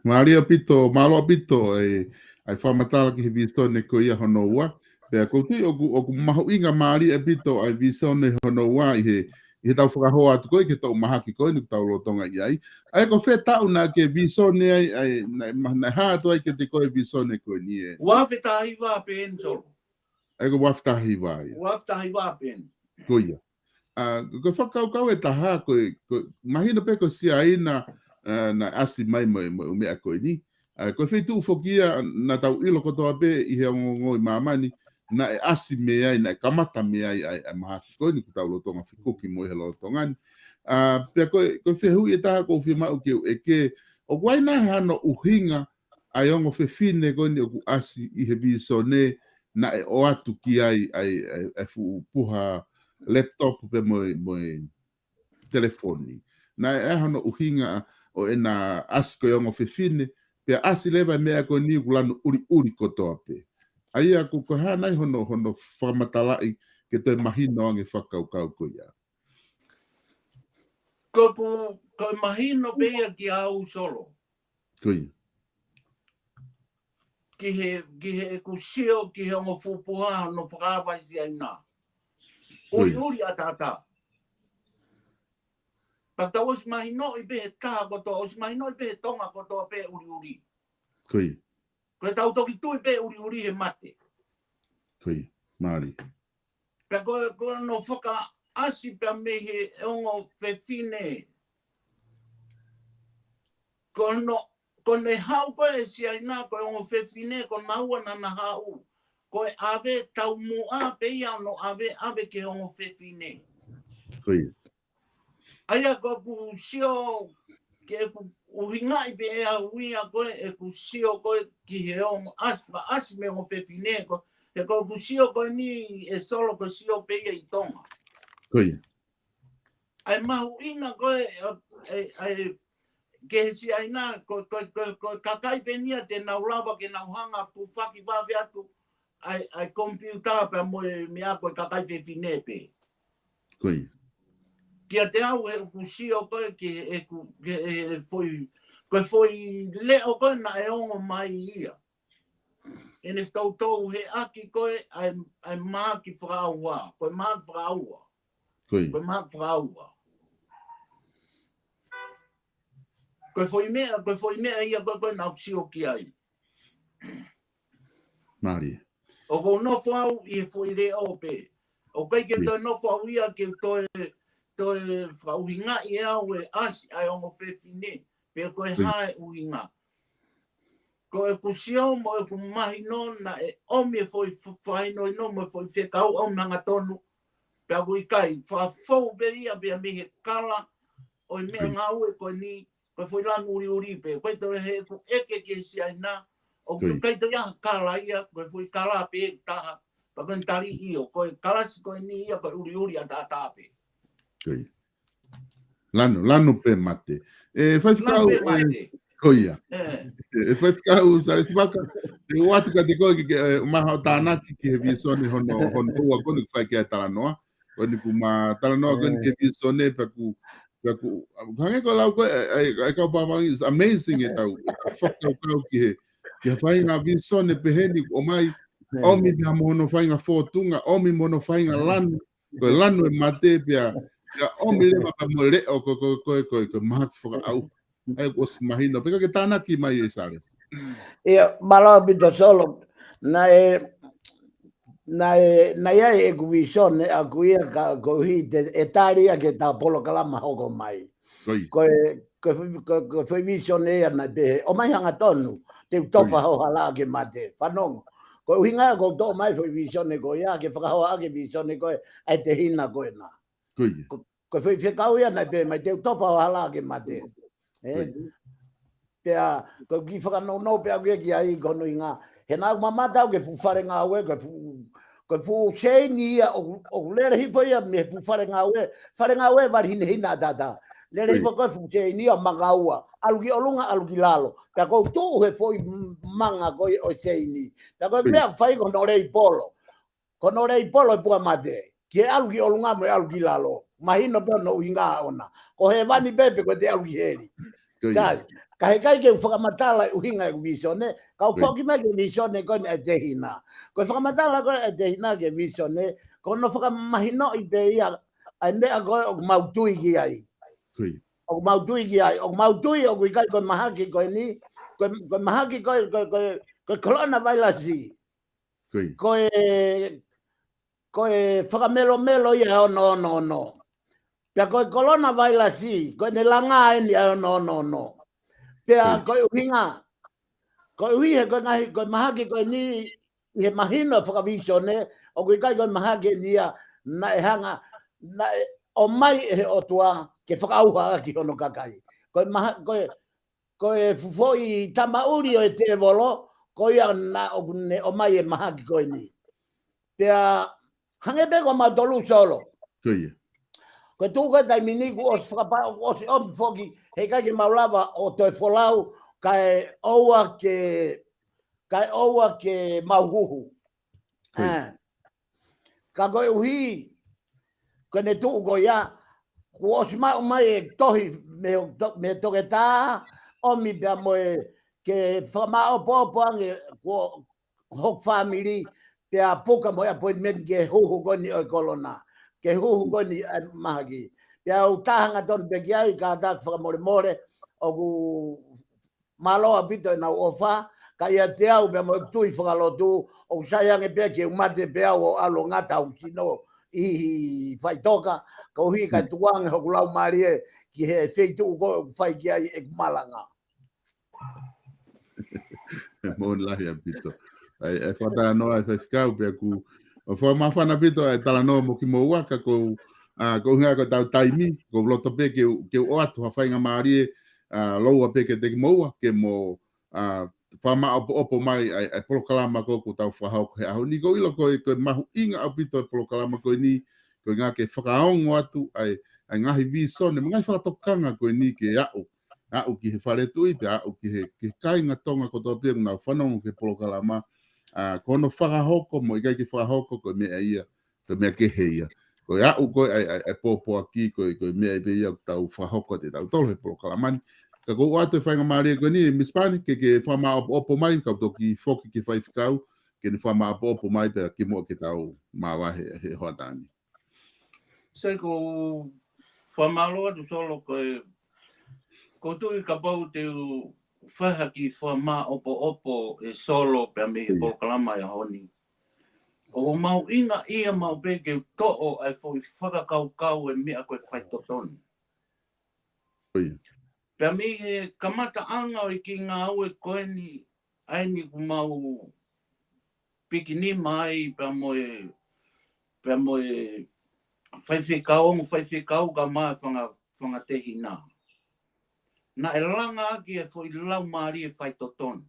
Mālie ʻaupito, mālō ʻaupito e, ʻa e fakamatala ki he vīsone ko ia hono ua. Pea ʻoku ou tui ʻoku, ʻoku mahuʻinga mālie ʻaupito ʻa e vīsone hono ua ʻi he, ʻi heʻetau fakahoa atu ko ē ki he toʻu mahaki ko eni ʻoku tau lolotonga ʻi ai. ʻA ia ko fē taʻu naʻa ke vīsone ai, ʻa ia, naʻe ma-, naʻe hā atu ai kiate koe e vīsone ko eni ē? Ua afe taha hiva pē eni Solo. ʻA ia ko ua afe taha hiva ia. Ua afe taha hiva pē eni. Ko ia. ʻA, ko e fakakaukau ʻe taha, ko e, ko e, mahino pē ko Siaina, ʻa, naʻe ʻasi mai mo e, mo e ʻū meʻa ko eni. ʻA, ko e feituʻu foki ia naʻa tau ʻilo kotoa pē ʻi he ongoongo ʻi māmani, naʻe ʻasi mei ai, naʻe kamata mei ai ʻa e, ʻa e mahaki ko eni ʻoku tau lolotonga fekuki mo ia he lolotonga ni. ʻA, pea ko e, ko e fehuʻi ʻe taha ʻoku ou fiemaʻu ke u ʻeke, ʻoku ʻi ai nai hano ʻuhinga ʻa e ongo fefine ko eni ʻoku ʻasi ʻi he vīsone naʻe ʻoatu ki ai ʻa e, ʻa e, ʻa e fuʻu puha laptop pea mo e, mo e telefoni. Naʻe ʻi ai hano ʻuhinga ʻo ʻena ʻasi ko e ongo fefine, pea ʻasi leva e meʻa ko eni ʻoku lanu ʻuliʻuli kotoa pē. ʻA ia ko, ko e hā nai hono, hono fakamatalaʻi ke toe mahino ange fakakaukau ko ia? Ko, ko, ko e mahino pē ia kiate au Solo. Ko ia. Ki he, ki heʻeku sio, ki he ongo fuʻu puha, hono fakaava ʻe Siaina. Ko ia. ʻUliʻuli ʻataʻatā. Pea tau ʻosi mahinoʻi pē he taha kotoa, ʻosi mahinoʻi pē he Tonga kotoa pē ʻuliʻuli. Ko ia. Ko e tau toki tui pē ʻuliʻuli he mate. Ko ia, mālie. Pea ko, ko hono fakaʻasi pea mei he ongo fefine. Ko hono, ko ʻene haʻu ko ē ʻe Siaina, ko e ongo fefine, ko naua naʻa na haʻu. Ko e ʻave taumuʻa pē ia hono ʻave, ʻave ki he ongo fefine. Ko ia. ʻA ia ko ʻeku sio, ke ʻeku ʻuhingaʻi pē ʻe au ia ko ē, ʻeku sio ko ē ki he ongo ʻasi, ʻasi mei he ongo fefine ko, he ko ʻeku sio ko eni ʻe Solo ko e sio pē ia ʻi Tonga. Ko ia. ʻA e mahuʻinga ko ē, ʻa e, ʻa e, ki he Siaina, ko, ko, ko, ko e kakai pē eni ia te nau lava ke nau hanga ʻo tufaki vave atu ʻa e, ʻa e komipiuta pea mo e meʻa ko e kakai fefine pē. Ko ia. Kiate au ʻeku sio ko ē ki he, ʻeku, ki he, he foʻi, ko e foʻi leʻo ko ē naʻe ongo mai ia. ʻEne toutou heʻaki ko ē ʻa e, ʻa e mahaki fakaʻauha, ko e mahaki fakaʻauha. Ko ia. Ko e mahaki fakaʻauha. Ko e foʻi meʻa, ko e foʻi meʻa ia ko ē, ko ē naʻa ku sio ki ai. Mālie. ʻOku ou nofo au ʻi he foʻi leʻo pē. ʻOku ʻikai ke toe nofo au ia ke toe, toe fakaʻuhingaʻi ʻe au e ʻasi ʻa e ongo fefine. Pe ko e hā e ʻuhinga. Ko ʻeku sio mo ʻeku mahino naʻe ʻomi e foʻi fa-, fakahinohino mo e foʻi fekau ʻoku ou hangatonu. Pea ʻoku ʻikai, fakafou pē ia pea mei he kala ʻo e meʻangāue ko eni, ko e foʻi lanu ʻuliʻuli pē. Ko e toe heʻeku ʻeke ki he Siaina, ʻoku ʻikai toe ʻi ai ha kala ia, ko e foʻi kala pē ʻe taha, pea ko ʻene tali ʻio, ko e kalasi ko eni ia, ko e ʻuliʻuli ʻataʻatā pē. Ko ia. Lanu, lanu pē mate. ʻE, faifekau, Lanu pē mate. Ko ia. ʻE, faifekau Salesi Vaka, te u ʻoatu kiate koe ke, ke, ʻe, maha ʻo tānaki ki he vīsone hono, hono ua ko eni ʻoku fai ki ai e talanoa. Ko eni kuo ma talanoa ko eni ki he vīsone pea kuo Pea ʻoku, hangē ko e lau ko ē, ʻa e, ʻa e kau pālangi, it's amazing ʻetau, ʻetau fakakaukau ki he, ki he faʻahinga vīsone pehē ni ʻoku ʻomai, ʻomi pea mo hono faʻahinga fōtunga, ʻomi mo hono faʻahinga lanu, ko e lanu e mate pea, pea ʻomi leva pea mo e leʻo ko, ko, ko, ko, ko e mahaki fakaʻauha. ʻA ia kuo ʻosi mahino, pea ka ke tānaki mai ē Sālesi. ʻIa, mālō ʻaupito Solo, naʻe, naʻe, naʻe ʻi ai ʻeku vīsone ʻaʻaku ia ka, koeʻuhi te, ʻe tali ia ki heʻeta polokalama hoko mai. Ko ia. Ko e, ko e, ko e, ko e foʻi vīsone ia naʻe pehē, ʻomai hangatonu, te u tofa ho hala ke mate, fanongo. Ko e ʻuhinga ia ʻoku ou toʻo mai foʻi vīsone ko ia, ke fakahoa ʻaki e vīsone ko ē, ʻa e tehina ko ena. Ko ia. Ko, ko e foʻi fekau ia naʻe pehē mai te u tofa ho hala ke mate. ʻE? Ko ia. Pea, ko e kiʻi fakanounou pē ʻaʻaku ia ki ai ko hono ʻuhinga. He naʻa ku mamata au ki he fuʻu fale ngāue, ko e fuʻu, ko e fuʻu seini ia ʻoku, ʻoku lele hifo ia mei he fuʻu fale ngāue, fale ngāue vali hinehina ʻataʻatā. Lele hifo ko e fuʻu seini ia manga ua, ʻalu ki ʻolunga, ʻalu ki lalo. Pea ʻoku tuʻu he foʻi manga ko ē ʻo e seini. Pea ko e meʻa ʻoku fai ko hono leipolo. Ko hono leipolo e puha mate. Ki he ʻalu ki ʻolunga mo e ʻalu ki lalo. Mahino pē hono ʻuhinga ʻoʻona. Ko hēvani pē pe ko ʻete ʻalu ki heli. Ko ia. Sai, ka heʻikai ke u fakamatala e ʻuhinga e vīsone, ka u foki mai ki he vīsone ko eni ʻa e tehina. Ko e fakamatala ko ē ʻa e tehina ki he vīsone, ko hono fakamahinoʻi pē ia, ʻa e meʻa ko ē ʻoku mau tui ki ai. Ko ia. ʻOku mau tui ki ai, ʻoku mau tui ʻoku ʻikai ko e mahaki ko eni, ko e, ko e mahaki ko ē, ko e, ko e, ko e coronavirus. Ko ia. Ko e, ko e fakamelomelo ia ʻa e ono ono ono. Pea ko e coronavirus, ko ʻene langa eni ʻa e ono ono ono. Pea ko ia. Ko e ʻuhinga, koeʻuhi he ko e ngaahi, ko e mahaki ko eni, ʻi he mahino fakavīsone, ʻoku ʻikai ko e mahaki eni ia, naʻe hanga, naʻe ʻomai ʻe he ʻOtua, ke fakaʻauha ʻaki hono kakai. Ko e maha-, ko e, ko e fuʻu foʻi tamaʻuli ʻo e tēvolo, ko ia naʻa ʻoku ne ʻomai e mahaki ko eni. Pea, hangē pē ko mautolu Solo. Ko ia. Ko e tuʻu ko ē taimi ni kuo ʻosi fakapa-, kuo ʻosi ʻomi foki, heʻikai ke mau lava ʻo toe folau, kae ʻoua ke, kae ʻoua ke mau huhu. Ko ia. ʻE. Ka koeʻuhi, ko ʻene tuʻu ko ia, kuo ʻosi maʻu mai e tohi mei he to-, mei he toketā, ʻomi pea mo e ke fakamaʻopoʻopo ange, kuo hoku fāmili, pea puka mo e appointment ke huhu ko eni ʻo e kolona. Ke huhu ko eni ʻa e mahaki. Pea u tā hangatonu pē ki ai, kātaki fakamolemole, ʻoku mālō ʻaupito ʻenau ʻofa, ka ʻiate au pea mo e tui fakalotu, ʻoku sai ange pē ke u mate pē au ʻo ʻalu ʻo ngata hoku sino ʻi, ʻi faʻitoka, koeʻuhi kae tuku ange hoku laumālie ki he feituʻu ko ē ʻoku fai ki ai ʻeku malanga. Moʻoni lahi ʻaupito. ʻAi, ʻe fakatalanoa e faifekau pea ʻoku, ʻoku fakamāfana ʻaupito e talanoa mo kimoua ka ʻoku, ʻa, ko e ʻuhinga ko ʻetau taimi, ʻoku ou loto pē ke u, ke u ʻoatu ha faingamālie, ʻa, lōua pē kiate kimoua, ke mo, ʻa, fakamaʻopoʻopo mai ʻa e, ʻa e polokalama ko ē ʻoku tau fakahoko he ʻaho ni. ʻOku ou ʻilo ko e, ko e mahuʻinga ʻaupito e polokalama ko eni, ko e ʻuhinga ke fakaongo atu ʻa e, ʻa e ngaahi vīsone, mo e ngaahi fakatokanga ko eni ke aʻu, aʻu ki he fale tuʻi, pea aʻu ki he, ki he kāinga Tonga kotoa pē ʻoku nau fanongo ki he polokalama, ʻa, ko hono fakahoko, mo e ʻikai ke fakahoko, ko e meʻa ia, ko e meʻa kehe ia. Ko e aʻu ko ē ʻa e, ʻa e, ʻa e pōpoaki, ko e, ko e meʻa pē ia ʻoku tau fakahoko ʻe tautolu he polokalama ni. Ka ʻoku ou ʻoatu e faingamālie ko eni, Miss Pani, ke, ke fakamaʻopoʻopo mai, kau toki foki ki he faifekau, ke ne fakamaʻopoʻopo mai, pea kimuʻa ke tau māvae he, he hoʻatā ni. Sai, ʻoku ou fakamālō atu Solo ko e, ʻoku ou tui kapau te u fai ha kiʻi fakamaʻopoʻopo ʻe Solo pea mei he polokalama ʻo e ʻaho ni. ʻOku mahuʻinga ia maʻu pē ke u toʻo ʻa e foʻi fakakaukau e meʻa ko e faitotonu. Ko ia. Pea mei he kamataʻanga ʻo e kiʻi ngāue ko eni, ʻa eni ʻoku mau pikinima ai pea mo e, pea mo e faifekau, ongo faifekau kae ʻumaʻā e fanga, fanga tehina. Naʻe langa ʻaki e foʻi laumālie faitotonu.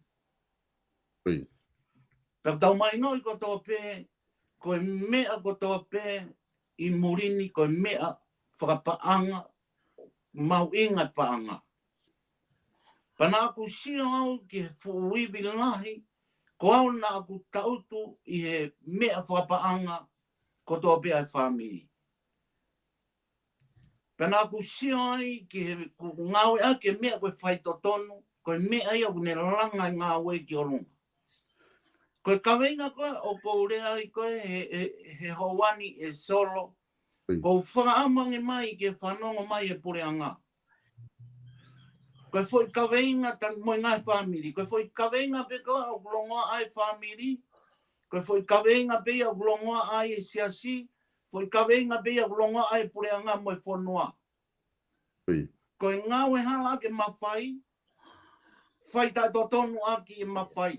Ko ia. Pea tau mahinoʻi kotoa pē, ko e meʻa kotoa pē ʻi muli ni ko e meʻa fakapaʻanga, mahuʻinga paʻanga. Pea naʻa ku sio au ki he fuʻu ivi lahi, ko au naʻa ku tangutu ʻi he meʻa fakapaʻanga kotoa pē ʻa e fāmili. Pea naʻa ku sio ai ki he, ku ngāueʻaki e meʻa ko e faitotonu, ko e meʻa ia ʻoku ne langa e ngāue ki ʻolunga. Ko e kaveinga ko ē ʻoku ou lea ai ko ē he, he, he houa ni ʻe Solo, ʻoku ou fakaʻamu ange mai ke fanongo mai e puleʻanga. Ko e foʻi kaveinga ta mo e ngaahi fāmili. Ko e foʻi kaveinga pē ko ē ʻoku longoaʻa ai e fāmili. Ko e foʻi kaveinga pē ia ʻoku longoaʻa ai e siasi. Foʻi kaveinga pē ia ʻoku longoaʻa ai e puleʻanga mo e fonua. Ko e ngāue hala ʻaki e mafai, fai taʻetotonu ʻaki e mafai.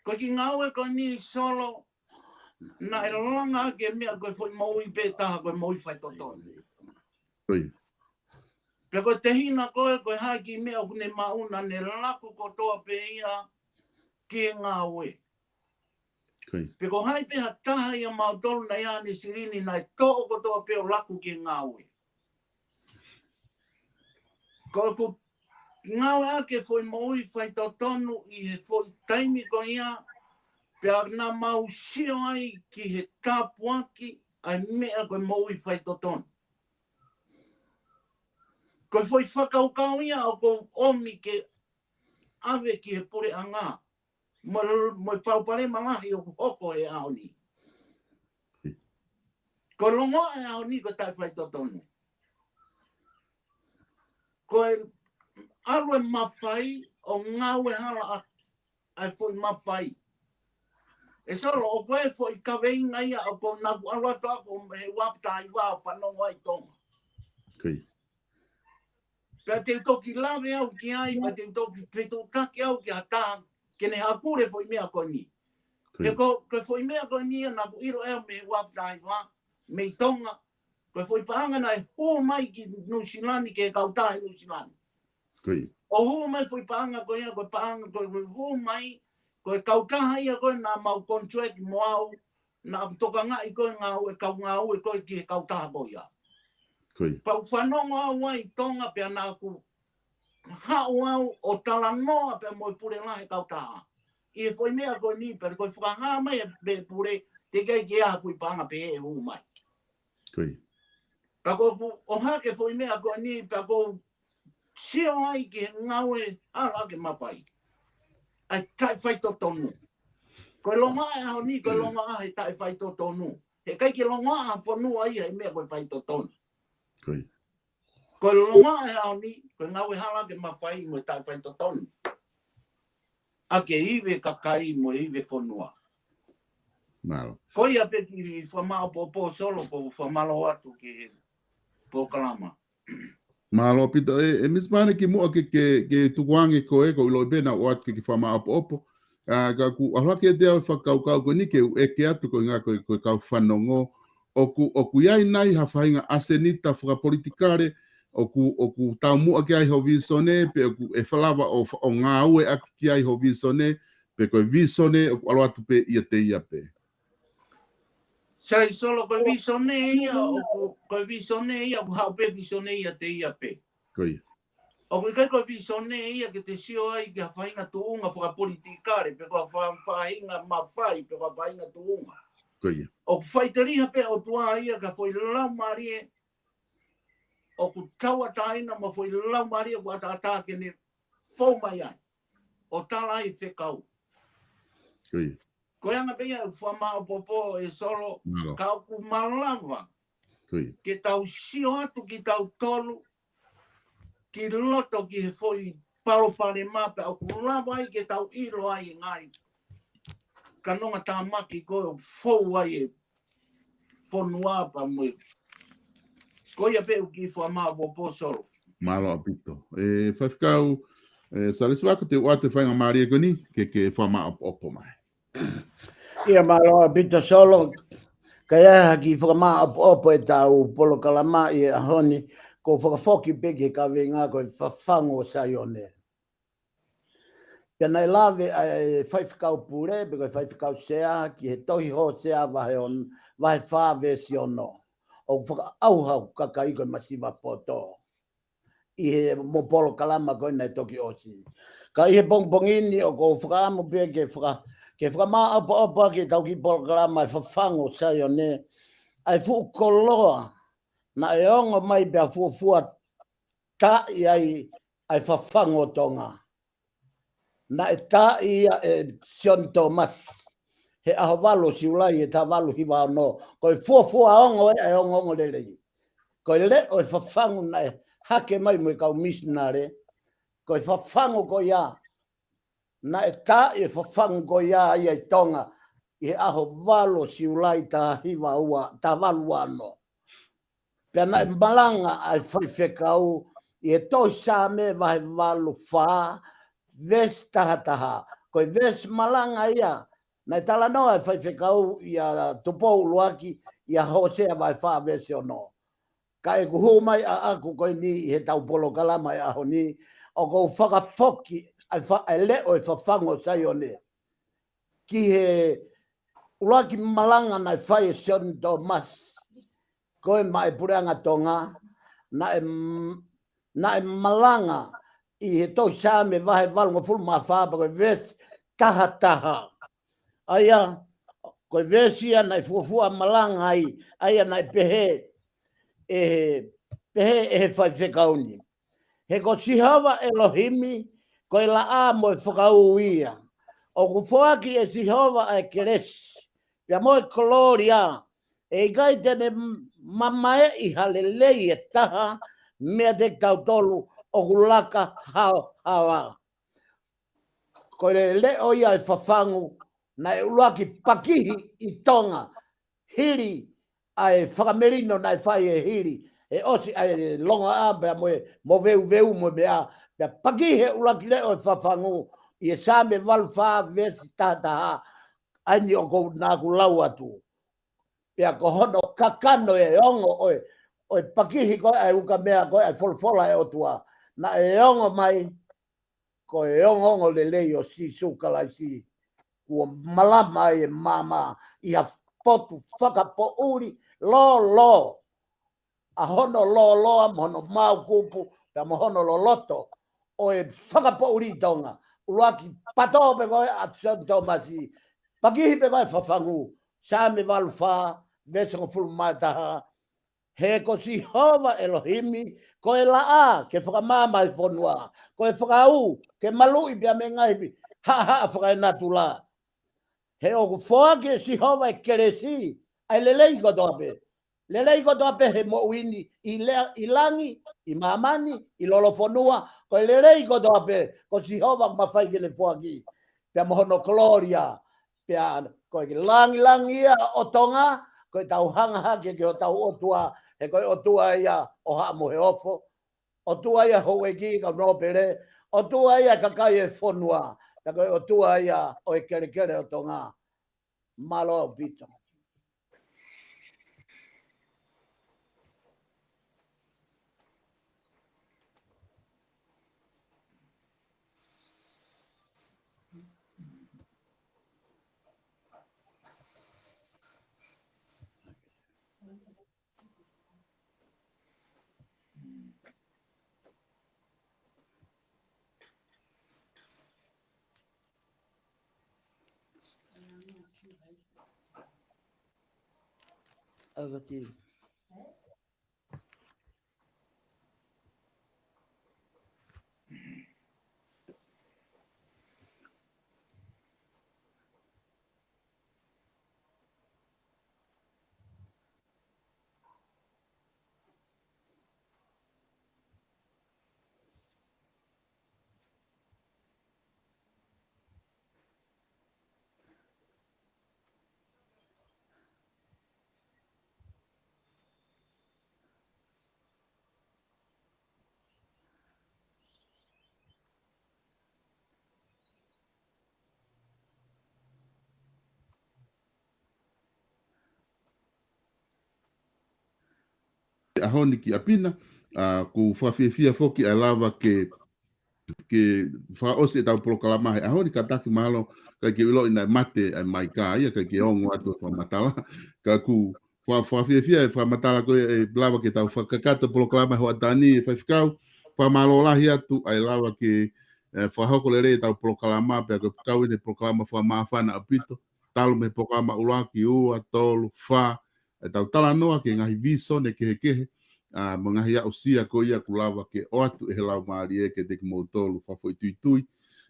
Ko e kiʻi ngāue ko eni Solo, naʻe langa ʻaki e meʻa ko e foʻi moʻui pē taha ko e moʻui faitotonu. Pea ko e tehina ko ē, ko e hā e kiʻi meʻa ʻoku ne maʻu, naʻa ne laku kotoa pē ia ki he ngāue. Pea ko hai pē ha taha ia mautolu naʻe ʻi ai ʻene silini naʻe toʻo kotoa pē ʻo laku ki he ngāue. Ko ʻeku ngāueʻaki e foʻi moʻui faitotonu ʻi he foʻi taimi ko ia, pea naʻa mau sio ai ki he tāpuaki ʻa e meʻa ko e moʻui faitotonu. Ko e foʻi fakakaukau ia ʻoku ou ʻomi ke ʻave ki he puleʻanga mo, mo e palopalema lahi ʻoku hoko he ʻaho ni. Ko e longoaʻa e ʻaho ni ko e taʻefaitotonu. Ko e ʻalu e mafai ʻo ngāue hala ʻaki ʻa e foʻi mafai. ʻE Solo, ʻoku ʻi ai e foʻi kaveinga ia ʻoku ou naʻa ku ʻalu atu ʻaʻaku he uafu taha hiva ʻo fanongo ai Tonga. Pea te u toki lave au ki ai, pea te u toki fetuʻutaki au ki ha taha ke ne hakule e foʻi meʻa ko eni. He ko, ko e foʻi meʻa ko eni ia naʻa ku ʻilo ʻe au mei he uafu taha hiva, mei Tonga, ko e foʻi paʻanga naʻe hū mai ki Nuʻusila ni ki he kautaha ʻi Nuʻusila ni. ʻO hū mai e foʻi paʻanga ko ia, ko e paʻanga ko e hū mai, ko e kautaha ia ko ē naʻa mau contract mo au, naʻa tokangaʻi ko ē ngāue, kau ngāue ko ē ki he kautaha ko ia. Pea u fanongo au ai Tonga pea naʻa ku haʻu au ʻo talanoa pea mo e pule lahi e kautaha. ʻI he foʻi meʻa ko eni pea ko e fakahā mai e pule, teʻeki ai ke ʻi ai ha foʻi paʻanga pehē ʻe hū mai. Ka ko ʻeku ʻohake e foʻi meʻa ko eni pea ko u sio ai ki he ngāue hala ʻaki e mafai. ʻA e taʻefaitotonu. Ko e longoaʻa e ʻaho ni, ko e longoaʻa he taʻefaitotonu. He ʻikai ke longoaʻa ha fonua ia he meʻa ko e faitotonu. Ko e longoaʻa e ʻaho ni, ko e ngāue hala ʻaki e mafai mo e taʻefaitotonu ʻaki e ivi e kakai mo e ivi e fonua. Ko ia pē kiʻi fakamāʻopoʻopo Solo, ko u fakamālō atu ki he polokalama. Mālō ʻaupito, ʻe, ʻe Misi Pane, kimuʻa ke, ke, ke tukuange koe, ko u ʻilo pē naʻa ku ʻoatu ke ke fakamāʻopoʻopo. ʻA, ka ʻoku ou ʻalu hake ʻiate au e fakakaukau ko eni ke u ʻeke atu ko e ngaahi ko e, ko e kau fanongo. ʻOku, ʻoku ʻi ai nai ha faʻahinga ʻasenita fakapolitikale, ʻoku, ʻoku taumuʻa ki ai ho vīsone, pe ʻoku ʻe fa-, lava ʻo fa-, ʻo ngāueʻaki ai ho vīsone, pe ko e vīsone ʻoku ʻalu atu pē ʻiate ia pē. Sai Solo, ko e vīsone ia, ʻoku, ko e vīsone ia, ʻoku haʻu pē vīsone ʻiate ia pē. ʻOku ʻikai ko e vīsone ia ke te sio ai ki ha faʻahinga tuʻunga fakapolitikale, pe ko ha fa-, faʻahinga mafai, pe ko ha faʻahinga tuʻunga. ʻOku faʻiteliha pē ʻOtua ia ki ha foʻi laumālie ʻoku tauʻatāina mo e foʻi laumālie ʻoku ʻataʻatā ke ne fou mai ai ʻo tala ai e fekau. Ko e anga pē ia ʻeku fakamāʻopoʻopo ʻe Solo, ka ʻoku malava ke tau sio atu kitautolu ki loto ki he foʻi palopalema pea ʻoku lava ai ke tau ʻilo ai e ngaahi kanonga tāmaki ko ē ʻoku fou ai e fonua pea mo e. Ko ia pē ʻeku kiʻi fakamāʻopoʻopo Solo. Mālō ʻaupito. ʻE Faifekau, ʻe Salesi Vaka, te u ʻoatu e faingamālie ko eni ke ke fakamāʻopoʻopo mai. ʻIa, mālō ʻaupito Solo. Ka ʻi ai ha kiʻi fakamāʻopoʻopo ʻetau polokalama ʻi he ʻaho ni, ko u fakafoki pē ki he kaveinga ko e fafangu ʻo Saione. Pea naʻe lave ʻa e Faifekau Pule, pe ko e Faifekau Sea, ki he tohi Hōsea vahe on-, vahe fā veesi ono. ʻOku fakaʻauha ʻa e kakai ko e masiva poto ʻi he mo polokalama ko ē naʻe toki ʻosi. Ka ʻi he pongipongi ni ʻoku ou fakaʻamu pē ke faka-, ke fakamāʻopoʻopo ʻaki ʻetau kiʻi polokalama e fafangu ʻo Saione, ʻa e fuʻu koloa Naʻe ongo mai pea fuofua taaʻi ai ʻa e fafangu ʻo Tonga. Naʻe taaʻi ia ʻe Sione Tōmasi he ʻaho valu ʻo Siulai ʻi he taha valu hiva ono. Ko e fuofua ongo ē ʻa e ongoongo lelei. Ko e leʻo ʻo e fafangu naʻe hake mai mo e kau misinale. Ko e fafangu ko ia naʻe taaʻi e fafangu ko ia ʻi Tonga ʻi he ʻaho valu ʻo Siulai taha hiva ua, taha valu ua ono. Pea naʻe malanga ʻa e faifekau ʻi he tohi Saame vahe valu fā, veesi taha taha. Ko e veesi malanga ia, naʻe talanoa ʻa e faifekau ʻia Tupou ʻUluaki ʻia Hōsea vahe fā veesi ono. Ka ʻeku hū mai ʻaʻaku ko eni ʻi heʻetau polokalama ʻi he ʻaho ni, ʻoku ou fakafoki ʻa e fa-, ʻa e leʻo ʻo e fafangu ʻo Saione ki he ʻuluaki malanga naʻe fai ʻe Sione Tōmasi ko ē maʻa e Puleʻanga Tonga, naʻe m-, naʻe malanga ʻi he tohi Saame vahe valungofulu mā fā pea ko e veesi taha taha. ʻA ia, ko e veesi ia naʻe fuofua malanga ai, ʻa ia naʻe pehē ʻe he, pehē ʻe he faifekau ni: He ko Sihova ʻElohimi, ko e laʻā mo e fakaū ia. ʻOku foaki ʻe Sihova ʻa e kelesi, pea mo e kolōlia, ʻe ʻikai te ne m-, mamaeʻi ha lelei ʻe taha meiate kitautolu ʻoku laka haohaoa. Ko e leʻo ia ʻo e fafangu naʻe ʻuluaki pakihi ʻi Tonga, hili ʻa e fakamelino naʻe fai ʻe Hili, ʻe ʻosi ʻa e longoaʻa pea mo e, mo veuveu mo e meʻa, pea pakihi he ʻuluaki leʻo ʻo e fafangu ʻi he Saame valu fā veesi taha taha, ʻa eni ʻoku ou naʻa ku lau atu. Pea ko hono kakano e ongo ʻo e, ʻo e pakihi ko ē ʻa e ukamea ko ē ʻa e folofola ʻa e ʻOtua, naʻe ongo mai ko e ongoongo lelei ʻo Sīsū Kalaisi, kuo malama ai e maama ʻi ha potu fakapoʻuli lōlō, ʻa hono lōloa mo hono māukupu, pea mo hono loloto ʻo e fakapoʻuli ʻi Tonga. ʻUluaki pato pē ko ē ʻa Sione Tōmasi, pakihi pē ko ē fafangu, Saame valu fā, veesi hongofulu mā taha, He ko Sihova ʻElohimi, ko e laʻā ke fakamaama e fonua, ko e fakaū ke maluʻi pea mei he ngaahi haʻahaʻa fakaenatula. He ʻoku foaki ʻe Sihova e kelesi, ʻa e lelei kotoa pē. Lelei kotoa pē he moʻui ni, ʻi lea-, ʻi langi, ʻi māmani, ʻi lolofonua, ko e lelei kotoa pē, ko Sihova ʻoku mafai ke ne foaki. Pea mo hono kolōlia, pea ko e langilangi ia ʻo Tonga, ko ʻetau hanga hake ki hotau ʻOtua, he ko e ʻOtua ia ʻo Haʻa Moheofo, ʻOtua ia houʻeiki kau nōpele, ʻOtua ia kakai e fonua, pea ko e ʻOtua ia ʻo e kelekele ʻo Tonga. Mālō ʻaupito. Over to you. ʻAho ni ki ʻapi na, ʻa, ʻoku fakafiefia foki ʻa e lava ke, ke fakaʻosi ʻetau polokalama he ʻaho ni, kātaki mahalo ʻikai ke u ʻiloʻi naʻe mate ʻa e maika ia, ʻikai ke ongo atu e fakamatala. Ka ʻoku fa-, fakafiefia e fakamatala ko ē ʻe lava ke tau fakakakato polokalama he hoʻatā ni, ʻe faifekau, fakamālō lahi atu ʻa e lava ke, ʻe, fakahoko lelei ʻetau polokalama, pea ko e kau ʻi he polokalama fakamāfana ʻaupito, talu mei he polokalama ʻuluaki, ua, tolu, fā, ʻetau talanoa ki he ngaahi vīsone kehekehe, ʻa, mo e ngaahi aʻusia ko ia ʻoku lava ke ʻoatu ʻe he Laumālie kiate kimoutolu fakafoʻituitui.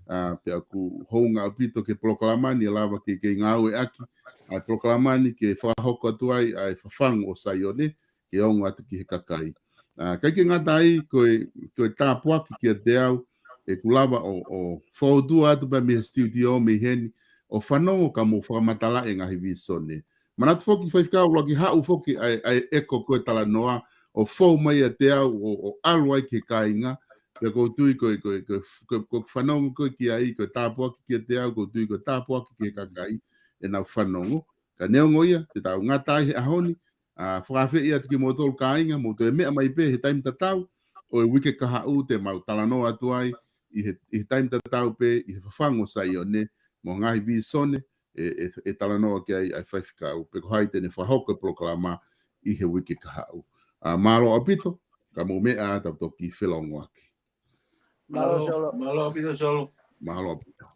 ʻA, pea ʻoku hounga ʻaupito ki he polokalama ni ʻe lava ke, ke ngāueʻaki ʻa e polokalama ni ke fakahoko atu ai ʻa e fafangu ʻo Saione, ke ongo atu ki he kakai. ʻA, ʻikai ke ngata ai, ko e, ko e tāpuaki kiate au, ʻeku lava ʻo, ʻo foutua atu pē mei he studio mei heni, ʻo fanongo ka mou fakamatalaʻi e ngaahi visone. Manatu foki faifekau, ʻuluaki haʻu foki ʻa e, ʻa e ʻeko ko e talanoa, ʻo fou mai ʻiate au, ʻo, ʻo ʻalu ai ki he kāinga, pea ʻoku ou tui ko e, ko e, ko e, ko e, ko e fanongo ko ē ki ai, ko e tāpuaki kiate au, ʻoku ou tui ko e tāpuaki ki he kakai, ʻenau fanongo. Ka neongo ia, te tau ngata ai he ʻaho ni, ʻa, fakaafeʻi atu kimoutolu kāinga, mou toe meʻa mai pē he taimi tatau ʻo e uike kahaʻu te mau talanoa atu ai ʻi he, ʻi he taimi tatau pē ʻi he fafangu ʻo Saione, mo e ngaahi visone ʻe, ʻe, ʻe talanoa ki ai ʻa e faifekau, pe ko hai te ne fakahoko e polokalama ʻi he uike kahaʻu. ʻA, mālō ʻaupito, ka mou meʻa ā tau toki felongoaki. Mālō, Solo. Mālō ʻaupito, Solo. Mālō ʻaupito.